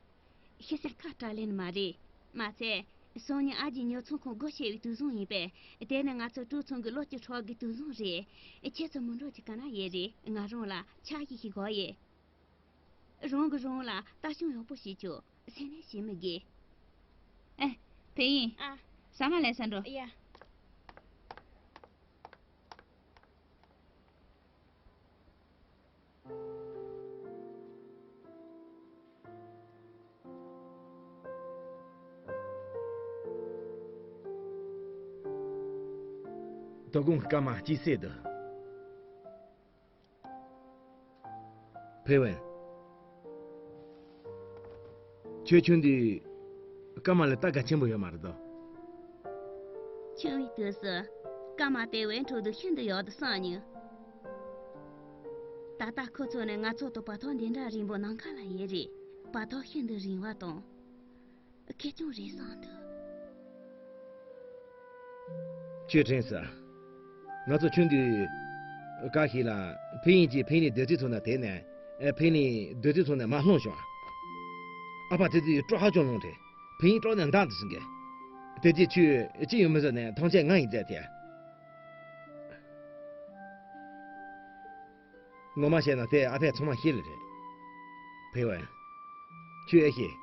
ཤི་སེམས་ཁ་བྲལ་ལེ་ནི་མ་རེད། མ་ཚད། སང་ཉིན་ཨ་ཅེ་ཉོ་ཚོང་ཁང་སྒོ་ཕྱེ་བའི་དུས་བཟང་ཡིན་པས། དེ་ནི་ང་ཚོ་ཀྲུའུ་ཚང་གི་གློག་སྐྱི་ཧྲོག་གི་དུས་བཟང་རེད། ཁྱེད་ཚོ་མི་འགྲོ་རྒྱུ་ག་ན་ཡོད་རེད། ང་རང་ལ་ཕྱག་བཞེས་ཤིག་དགོས་ཡོད། རང་གིས་རང་ལ་ལྟ་སྐྱོང་ཡག་པོ་བྱེད་ཆོག་སེམས་ནད་བྱེད་མི་དགོས། ཨེ། ཕེ་ཝན། ཨ། ཟ་མ་ལེན་ས་འགྲོ། ཡ། དོ་དགོང་སྐར་མ་གཅིག་གསལ་འདུག་ཕེ་ཝན། ཁྱོད་ཆུང་དུས་སྐར་མ་ལ་ལྟ་ག་ཆེན་པོ་ཡོད་མ་རེད་དོ། ཆུང་བའི་དུས་སུ་སྐར་མ་དེ་བའི་འཕྲོ་དུ་ཤིན་ཏུ་ཡག་ཏུ་བསམ་མྱོང་། ད་ལྟ་ཁོ་ཚོ་ནི་ང་ཚོ་དང་བར་ཐག་འདི་འདྲ་རིང་པོ་ནམ་མཁའ་ལ་ཡོད་རེད། བར་ཐག་ཤིན་ཏུ་རིང་བ་དང་། ཁེར་རྐྱང་རེད་བསམ་འདུག་ཁྱོད་དྲན་སོང་། ང་ཚོ་ཆུང་དུས། སྐབས་ཤིག་ལ་ཕིན་ཡིན་གྱིས་ཕིན་ནི་རྡོ་རྩིག་ཚོ་ནང་དེད་ནས། ཨེ། ཕིན་ནི་རྡོ་རྩིག་ཚོ་ནས་མར་ལྷུང་བྱུང་། ཨ་ཕ་དེ་དུས་སྐྲག་ཧ་ཅང་ལངས་ཏེ། ཕིན་ཡིན་སྐྲག་ནས་འདར་དུ་ཟིན་གི། དེ་རྗེས་ཁྱོད་ཅི་ཡང་མི་ཟེར་ནས་ཐང་ཆད་ང་ཡིས་བཙལ་ཏེ། ངོ་མ་བཤད་ན་དེ་ཨ་ཕས་ཚང་མ་ཤེས་ལེ་རེད། ཕེ་ཝན། ཁྱོད་ཨེ་ཤེས།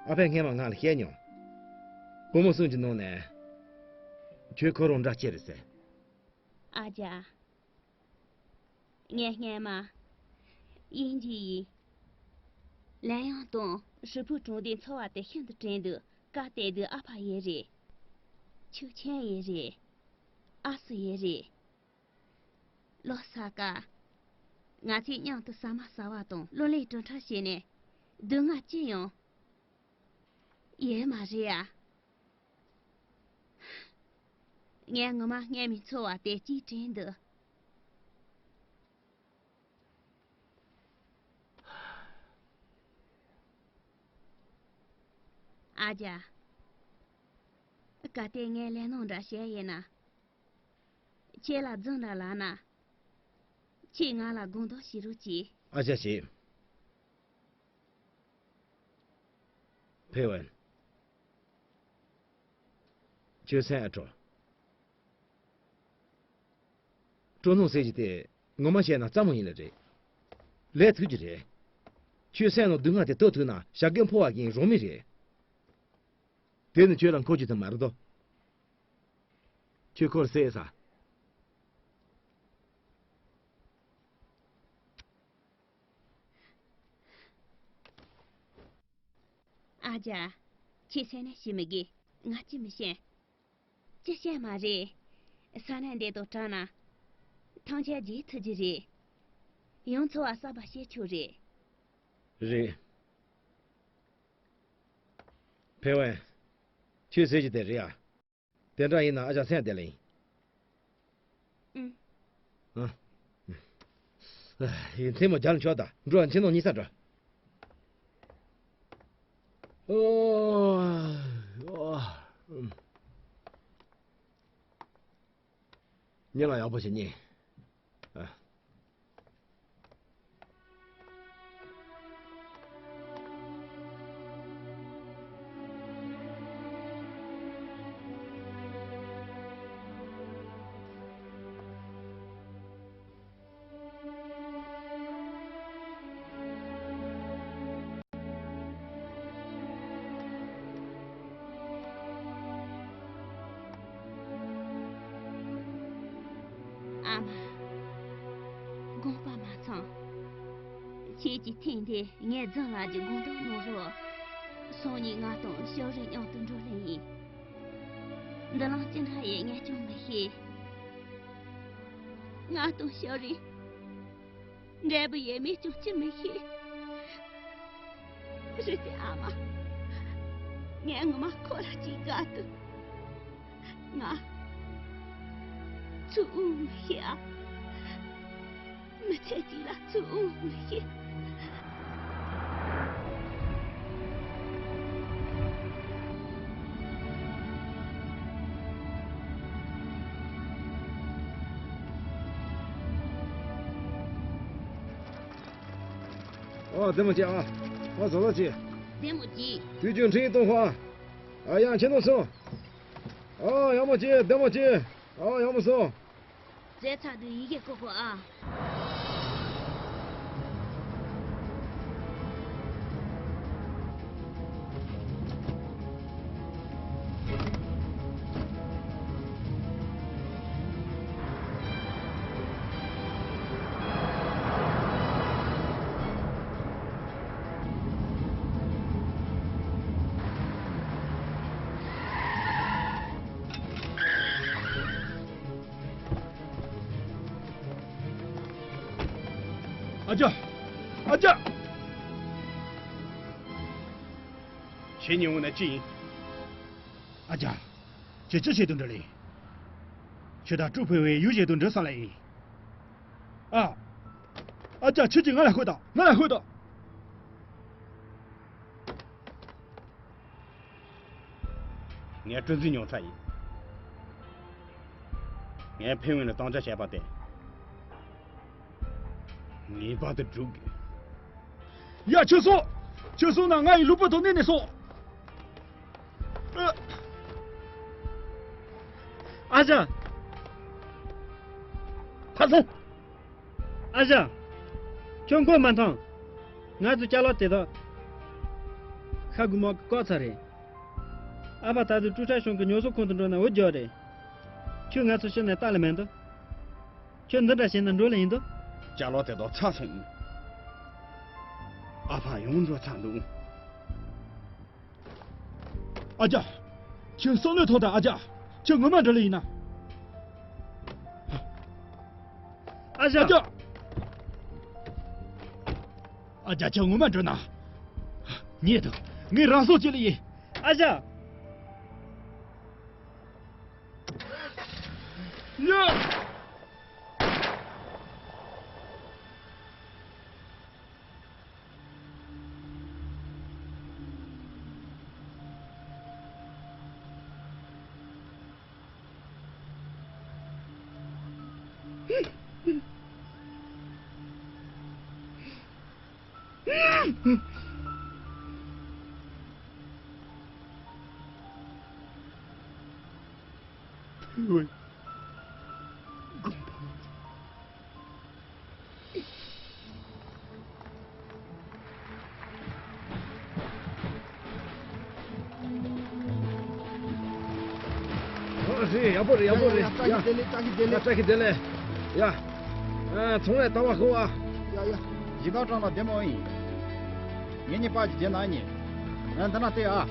ཨ་ཕས་སྔས་མ་ང་ལ་བཤད་མྱོང་། བུ་མོ་གསུམ་གྱི་ནང་ནས། ཁྱོད་ཁོ་རང་འདྲ་ཅིག་རེད་ཟེར། ཨ་ཅག་ངས་སྔས་མ། དབྱིན་ཇི་ཡི། ལན་ཡང་དང་ཧྲི་ཕུའུ་གྲོང་སྡེའི་འཚོ་བ་དེ་ཤིན་ཏུ་དྲན་འདུག་སྐབས་དེ་དུས་ཨ་ཕ་ཡོད་རེད། ཆུ་ཆེན་ཡོད་རེད། ཨ་སུ་ཡོད་རེད། ལོ་ས་ཀ་ང་ཚོས་མཉམ་དུ་ཟ་མ་ཟ་བ་དང་གློ་ལེན་གྲུབ་འཕྲད་བྱས་ནས། སྡུག་བསྔལ་ཅི་ཡང་ཡོད་མ་རེད་ཨ། ངས་ངོ་མ་སྔས་མའི་འཚོ་བ་དེ་ཅིག་དྲན་འདུག་ཨ་ཅག་གལ་ཏེ་ངས་ལས་སྣང་འདྲ་བྱས་ཡོད་ན། ཁྱེད་ལ་རྫུན་འདྲ་ལབ་ན། ཁྱེད་ང་ལ་དགོངས་དག་བྱེད་རོགས་གྱིས། ཨ་ཅག་བྱེད། ཕེ་ཝན། ཁྱོད་སེམས་ཨེ་སྐྱོ། སྤྲོ་སྣང་ཟེར་གྱི་དེ་ངོ་མ་བཤད་ན་རྩ་མོ་ཡིན་ལེ་རེད། ལས་ཐུག་གི་རེད། ཁྱོད་སེམས་ནང་སྡུག་བསྔལ་དེ་ལྟོས་ཐུབ་ན་བྱ་རྒོད་འཕུར་བ་བཞིན་རང་མོས་རེད། དེ་ནི་ཁྱོད་ལ་མཁོ་རྒྱུ་དེ་མ་རེད་དོ། ཁྱོད་ཁོར་བསད་ས། ཨ་ཅག་ཁྱེད་སེམས་ནས་ཤི་མི་དགོས། ང་ཅི་མི་ཤེས། ཅི་བཤད་མ་རེད། ས་གནས་འདི་དང་བྲལ་ན། ཐང་ཆད་རྗེས་ཐུག་རྒྱུ་རེད། ཡང་འཚོ་བ་གསར་པ་བྱེད་ཆོག་རེད། རེད། ཕེ་ཝན། ཁྱོད་ཟེར་གྱི་དེ་རེད་ཨ། དེ་འདྲ་ཡིན་ན་ཨ་ཅག་སེམས་བདེ་ལེ་ཡིན། ཨུ། ཨ། ཡིན་མཚན་མོ་རྒྱལ་མཆོག་དང་འགྲོ་ཁྱིམ་ནང་གཉིད་ས་འགྲོ། ཨོ། ཨོ། ཨུམ། ཉིན་ལ་ཡག་པོ་ཞིག་ཉིན། ཨ། ཨ་མ། དགོངས་པ་མ་ཚོམ། ཁྱེད་ཀྱིས་ཐེངས་འདིར་ངའི་རྫུན་ལབ་རྒྱུ་དགོངས་དོན་གནང་རོགས། སང་ཉིན་ང་དང་ཤོ་རི་མཉམ་དུ་འགྲོ་ལེ་ཡིན། འདི་ལམ་ཅི་འདྲ་ཡིན་ངས་ཀྱང་མི་ཤེས། ང་དང་ཤོ་རི། འབྲས་བུ་ཡས་མས་ཀྱང་ཅི་མི་ཤེས། རེད་དེ་ཨ་མ། ངས་ངོ་མ་ཁོ་ལ་ཅིག་དགའ་འདུག་ང་ཚུར་འོང་མི་ཤེས་ཨ། མི་ཚེ་གཅིག་ལ་ཚུར་འོང་མི་ཤེས། ཨ། བདེ་མོ་བྱེད་ཨ། ཨ། བཟོ་བཟོ་བྱེད། བདེ་མོ་བྱེད། དུས་རྒྱུན་འཕྲིན་གཏོང་ཧ། ཨ། ཡང་ཁྱེད་རྣམས་སོང་། ཨ། ཡག་མོ་བྱེད། བདེ་མོ་བྱེད། ཨ། ཡག་མོ་སོང་། རྫས་ཚ་དུས་ཡི་གེ་བཀོད་དགོས་ཨ། ཨ་ཅག་ཨ་ཅག་ཁྱེད་གཉིས་འོང་ན་ཅི་ཡིན། ཨ་ཅག་ཁྱེད་ཅི་བྱེད་དུ་འགྲོ་ལེ། ཁྱོད་དང་ཀྲུའུ་ཕུན་ཝེ་ཡུལ་གཞན་དུ་འགྲོ་བསམ་ལེ་ཡིན། ཨ། ཨ་ཅག་ཁྱེད་ཀྱིས་ང་ལ་ཤོད་དང་། ང་ལ་ཤོད་དང་། ངས་ཀྲུའུ་ཙི་ཉོ་ཚར་ཡིན། ངས་ཕུན་ཝེ་ལ་དམ་བཅའ་བྱས་པ་དེ་ངེས་པར་དུ་སྒྲུབ་དགོས། ཡ། ཁྱོད་སོང་། ཁྱོད་སོང་ན་ང་ཡི་ལུས་པོ་དང་གནས་ནས་སོང་། ཨ་ཅག་ཕར་སོང་། ཨ་ཅག་ཁྱོད་མགོ་མ་འཐོམས། ང་ཚོའི་ཅ་ལག་དེ་དག་ཤ་དགུ་མོ་གིས་བཀག་ཚར་རེད། ཨ་ཕ་ད་དུང་ཀྲུའུ་ཁྲ་ཞང་གི་ཉོ་ཚོང་ཁང་དུ་འགྲོ་ན་འོ་བརྒྱབ་རེད། ཁྱོད་ང་ཚོ་ཕྱིར་ནས་ལྟ་ལེ་མི་འདུག་ཁྱོད་འདི་འདྲ་བྱས་ན་འགྲོ་ལེ་ཡིན་འདུག་ཅ་ལག་དེ་དག་ཚར་སོང་། ཨ་ཕ་ཡོངས་རྫོགས་ཚར་འདུག་ཨ་ཅག་ཁྱོད་བསམ་བློ་ཐོངས་དང་། ཨ་ཅག་ཁྱོད་ངོ་མ་འགྲོ་ལེ་ཡིན་ན། ཨ་ཅག་ཨ་ཅག་ཨ་ཅག་ཁྱོད་ངོ་མ་འགྲོ་ན། ཉེ་དུ་ངས་རང་སྲོག་བཅད་ལེ་ཡིན། ཨ་ཅག་ཡ། ཡག་པོ་རེད། ཡག་པོ་རེད། ཡ། བཀྲ་ཤིས་བདེ་ལེགས། བཀྲ་ཤིས་བདེ་ལེགས། ཡ། ཚོང་ལས་ལྟ་བ་ཤོག་ཨ། ཡ་ཡ། ཡི་དྭགས་སྤྲང་ལ་བདེ་མོ་ཡིན། ངེད་གཉིས་པ་ཅིག་བྱེད་ན་ཉེ། ང་འདི་ན་ལྟོས་ཨ།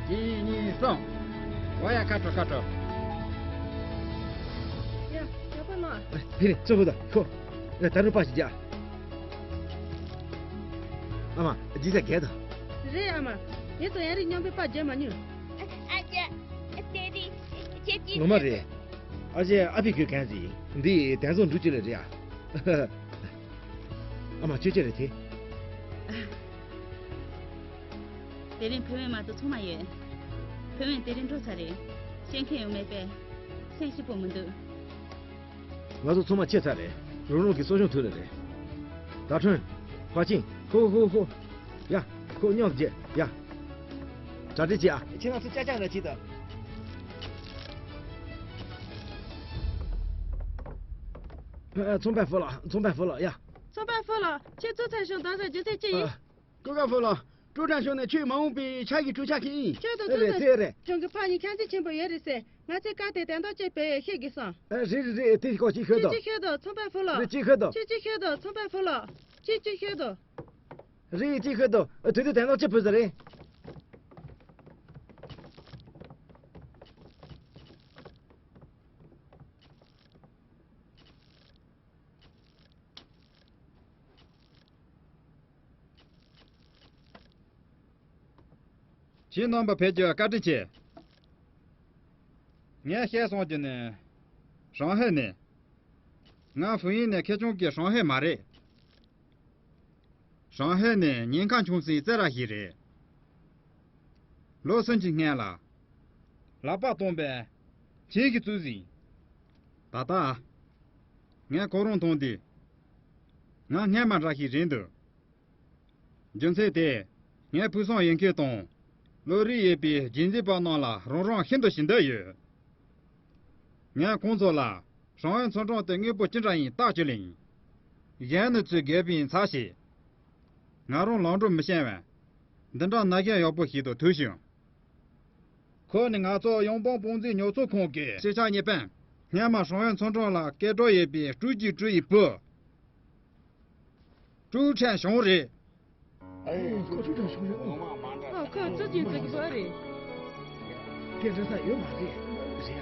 གཅིག་གཉིས་གསུམ། ཝ་ཡ། ཁ་དྲོ། ཁ་དྲོ། ཡ། ཡག་པོ་ན། ཕེ་རེ་ཚོ་ཧུ་ད་ཁོ། ད་རུ་པ་ཞིག་རྒྱག་ཨ་མ། ཇི་ཟ་གད་དོ། རེད་ཨ་མ། ངས་ཚོ་ཡང་རིག་སྙོམས་པའི་པ་རྒྱག་མ་མྱོང་། ཨ་ཅེ། དེ་རིང་ཁྱེད་ཀྱིས། ངོ་མ་རེད། ཨ་ཅེ། ཨ་ཕི་ཁོས་གན་ཟིག་འདི་དན་ཚོགས་འབྲུ་ཅི་ལ་རེད་ཨ། ཨ་མ་ཁྱོད་ཅི་རེད་དེ། དེ་རིང་ཕེ་ཝན་མ་གཏོགས་ཚང་མ་ཡོད། ཕེ་ཝན་དེ་རིང་འགྲོ་ཚར་རེད། སྐྱེལ་མཁན་ཡོང་མེད་པས། སེམས་སྐྱིད་པོ་མི་འདུག་ང་ཚོ་ཚང་མ་ཆད་ཚར་རེད། རང་རང་གི་གསོ་སྐྱོང་ཐུབ་ལེ་རེད། ད་ཁྲོན། ཧྭ་ཅིན། ཧོ་ཧོ་ཧོ། ཡ། ཁོ་སྙོག་རྗེ། ཡ། གྲ་སྒྲིག་བྱེད་ཨ། ཁྱེད་རང་ཚོ་ཅག་ཅག་ར་ཅིག་དང་། ཚོང་པ་ཧྥུ་ལགས། ཚོང་པ་ཧྥུ་ལགས། ཡ། ཚོང་པ་ཧྥུ་ལགས། ཁྱེད་ཚོ་ཚང་ཞིང་དང་ས་རྒྱུ་ཚད་ཅི་ཡིན། ཨ། ཀུ་ཀ་ཧྥུ་ལགས། ཀྲུའུ་ཁྲན་ཞང་ནས་ཁྱོད་མ་འོངས་པའི་ཆ་གི་ཀྲུའུ་ཆ་ཁྱེད་ཡིན། ཁྱོད་དང་ཨེ། ཁྱོད་རེད། དང་། དེ་རེད། ཁྱོད་ཀྱི་ཕ་ཡིན་ཁྱད་མཚར་ཆེན་པོ་ཡོད་རེད་ཟེར། ང་ཚོས་བཀའ་དེ་དན་རྟགས་ཅིག་བོད་ཡིག་ཤེས་དགོས་སོང་། ཨེ། རེད་རེད་རེད། དེ་ཁོ་ཅིག་ཤོད་ཁྱོད་དོ། ཅིག་ཤོད་དོ། ཚོང་པ་ཧྥུ་ལགས། རེད། ཅིག་ཤོད་དོ། ཅིག་ཅིག་ཤོད་དོ། ཚོང་པ་ཧྥུ་ལགས། ཅིག་ཅིག་ཤོད་དོ། རེད། ཅིག་ཤོད་དོ། དེ་དུས་དན་རྟགས་ཅིག་བོད་ཟེར་རེད། ཁྱེད་རྣམ་པ་ཕེབས་རྒྱུ་བཀའ་དྲིན་ཆེ། ངས་བཤད་སོང་རྒྱུ་ནི། ཧྲང་ཧའེ་ནས། ང་ཧྥུ་ཡིན་ནས་ཁེ་ཆུང་གི་ཧྲང་ཧའེ་མ་རེད། ཧྲང་ཧའེ་ནས་ཉེན་ཁ་ཆུང་སའི་རྩེད་ར་ཞིག་རེད། ལོ་སུམ་ཅུ་སྔོན་ལ། ལག་པ་སྟོང་པས་ཁྱེད་ཀྱིས་བཙུགས་ཟིན། ད་ལྟ། ངས་ཁོ་རང་མཐོང་དུས། ང་སྔན་མ་འདྲ་ཞིག་རེད་འདུག་རྒྱུ་མཚན་དེ། ངའི་ཕུགས་བསམ་ཡོད་མཁན་དང་། བློ་རིག་ཡོད་པའི་རྒྱུན་འཛིན་པ་རྣམས་ལ་རང་རང་ཤིན་ཏུ་ཞུ་འདོད་ཡོད། ངས་ཁོང་ཚོ་ལ། ཧྲང་ཧའེ་ཚོང་ཁྲོམ་དེ་དངོས་པོ་ཅི་འདྲ་ཡིན་བརྟག་བཅུག་ལེ་ཡིན། གཞན་ནི་ཚོས་དགོས་པ་ཡིན་ཚར་ཞིག་ང་རང་ལམ་འགྲོ་མི་ཤེས་པས། འདི་འདྲ་ན་གཞོན་ཡག་པོ་ཞིག་ཏུ་ཐུག་བྱུང་། ཁོ་ནི་ང་ཚོ་ཡང་སྤང་སྤང་རྫིང་ཉོ་ཚོང་ཁང་གི་སྤྱི་ཁྱབ་གཉིས་ཕན། སྔན་མ་ཧྲང་ཧའེ་ཚོང་ཁྲོམ་ལ་སྐད་གྲགས་ཡོད་པའི་ཀྲུའུ་ཅི་ཀྲུའུ་ཡི་བུ། ཀྲུའུ་ཁྲན་ཞང་རེད། ཨེ། ཁོ་ཀྲུའུ་ཁྲན་ཞང་རེད། ཨོ། ཨ། ཁོ་ཙི་ཅིན་ཙི་གི་བུ་རེད། སྐད་འདྲ་ས་ཡོད་མ་རེད། རེད་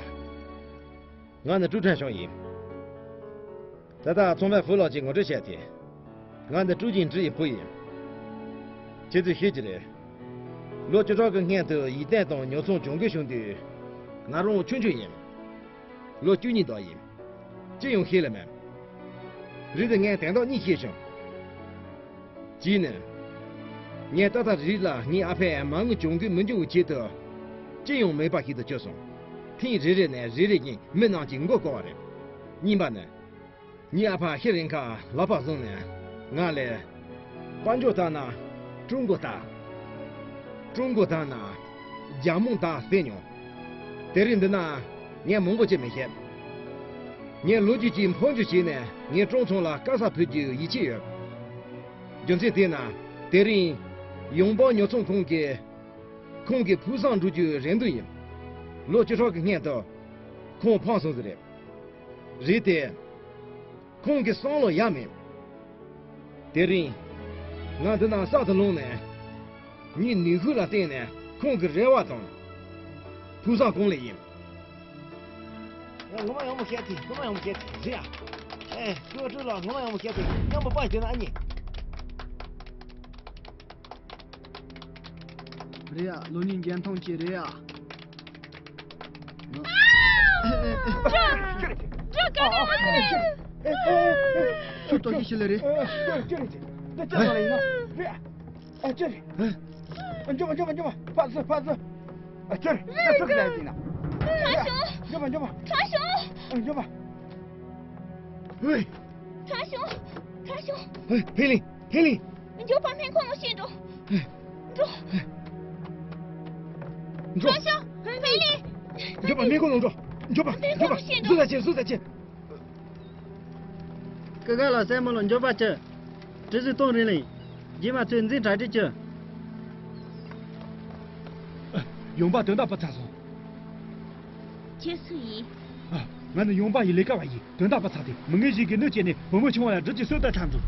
ཨ། ང་ནི་ཀྲུའུ་ཁྲན་ཞང་ཡིན། ད་ལྟ་ཚོང་པ་ཧྥུ་ལགས་ཀྱིས་ངོ་སྤྲོད་བྱས་ཏེ། ང་ནི་ཀྲུའུ་ཅིན་ཀྲི་ཡི་བུ་ཡིན། ཁྱེད་ཚོས་ཤེས་ཀྱི་རེད། ལོ་བཅུ་ཕྲག་གི་སྔོན་དུ་ཡིག་རྟེན་དང་ཉོ་ཚོང་སྦྱོང་གི་བྱུང་དུས། ང་རང་ཆུང་ཆུང་ཡིན། ལོ་བཅུ་གཉིས་ལྡོག་ཡིན། ཅི་ཡང་ཤེས་ལེ་མེད། རེད་དེ་ངས་དོན་དག་གཉིས་ཤེས་བྱུང་། གཅིག་ནི། ངས་ཏག་ཏག་རེད་ལ་ངའི་ཨ་ཕས་མ་དངུལ་གྱོང་གུན་མི་འབྱུང་བའི་ཆེད་དུ། ཅི་ཡང་མེད་པ་ཞིག་ཏུ་གྱུར་སོང་། ཐེངས་རེ་རེ་ནས་རེ་རེ་བཞིན་མི་རྣམས་ཀྱིས་མགོ་སྐོར་བ་རེད། གཉིས་པ་ནི། ངའི་ཨ་ཕ་ཤི་རན་ཁ་ལག་པ་བཟུང་ནས་ང་ལ། དཔལ་འབྱོར་ལྟར་ན་ཀྲུང་གོ་ལྟ། ཀྲུང་གོ་ལྟར་ན་རྒྱ་མོང་ལྟ་ཟེར་མྱོང་། དེ་རིང་འདི་ན་ངས་མང་པོ་ཅིག་མི་བཤད། ངས་ལོ་རྒྱུས་ཀྱི་འཕོ་འགྱུར་བྱས་ནས་ངའི་ཀྲུང་ཚང་ལ་དཀའ་ས་ཕུལ་རྒྱུའི་ཡིད་ཆེས་ཡོད། རྒྱུ་མཚན་དེས་ན་དེ་རིང་ཡོང་འབབ་ཉོ་ཚོང་ཁང་གི་ཁོང་གི་ཕུགས་བསམ་འགྲུབ་རྒྱུའི་རེ་འདུན་ཡིན། ལོ་བཅུ་ཕྲག་གི་སྔོན་དུ་ཁོང་ཕངས་སོང་ཟེར་རེད། རེད་དེ། ཁོང་གི་བསམ་བློ་ཡལ་མེད། དེ་རིང་། ང་འདི་ན་གསར་དུ་ལངས་ནས། ངའི་ནུས་ཤུགས་ལ་བརྟེན་ནས་ཁོང་གི་རེ་བ་དང་། ཕུགས་བསམ་སྐོང་ལེ་ཡིན། ཡ། ངོ་མ་ཡག་མོ་བཤད་དེ། ངོ་མ་ཡག་མོ་བཤད་དེ། རེད་ཡ། ཨེ། སྐྱོ་སྤྲོ་ལ་ངོ་མ་ཡག་མོ་བཤད་དེ། མཉམ་པོ་པ་བྱས་ན་ཨ་ནི། རེད་ཡ། ལོ་ནི་འགན་ཐོང་ཅིག་རེད་ཡ། ཁྱོད་ལྟོགས་ཤི་ཤི་ལེ་རེད། ཨ། ཅི་རེད། འགྱོ་བ། འགྱོ་བ། འགྱོ་བ། ཕར་ཟུར། ཕར་ཟུར། ཨ། ཅི་རེད། ཁྲ་ཞང་། འགྱོ་བ། འགྱོ་བ། ཁྲ་ཞང་། འགྱོ་བ། ཧེ། ཁྲ་ཞང་། ཁྲ་ཞང་། ཧེ། ཕེ་ལིང་། ཕེ་ལིང་། འགྱོ་བ། སྨན་ཁང་ལ་ཕྱིན་འགྲོ། འགྲོ། འགྲོ། ཁྲ་ཞང་། ཕེ་ལིང་། འགྱོ་བ། སྨན་ཁང་ལ་འགྲོ། འགྱོ་བ། སྨན་ཁང་ལ་ཕྱིན་འགྲོ། ཟུར་ལ་ཕྱིན། ཟུར་ལ་ཕྱིན། ཀུན་དགའ་ལགས་སྲས་མོ་ལ་འགྱོད་པ་ཅི། དྲི་ཟིན་གཏོང་རིན་ལིང་། རྗེས་མ་ཚོས་འཛིན་གྲ་སྒྲིག་ཅི། ཡོང་འབབ་དོན་དག་པོ་ཚར་སོང་། ཁྱེད་སུ་ཡིན། ཨ། ང་ནི་ཡོང་འབབ་ཡི་ལས་ཀ་བ་ཡིན། དོན་དག་པ་ཚ་སྟེ་མི་ངན་ཞིག་གིས་གནོད་བྱས་ནས་བུ་མོ་ཆུང་བ་ལ་སྦྲུལ་གྱིས་གསོད་དུ་ཐར་འདུག་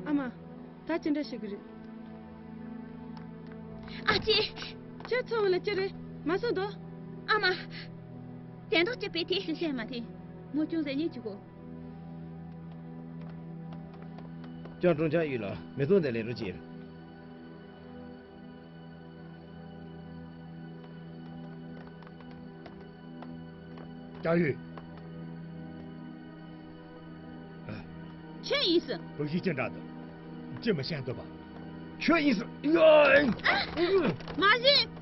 ཨ་མ། ད་ཅི་འདྲ་ཞིག་རེད། ཨ་ཅེ། ཁྱེད་ཚོ་བ་ལ་ཅི་རེད། མ་སོང་དོ། ཨ་མ། དན་ཏོག་ཅི་པའི་དེ་ཤི་ཤེས་མ་དེ། མོ་ཅུང་ཟད་ཉེས་ཅི་གོ། ཅང་ཀྲུང་ཅང་ཡུས་ལ་མེ་ཏོག་འདི་ལས་རུ་ཅི། ཅང་ཡུས། ཁྱོད་ཡིན་སྲིད། བུ་གཞི་ཅི་འདྲ་འདུག་ཅི་མི་ཤེས་འདུག་པ། ཁྱོད་ཡིན་སྲིད། ཡ། མ་གཞི།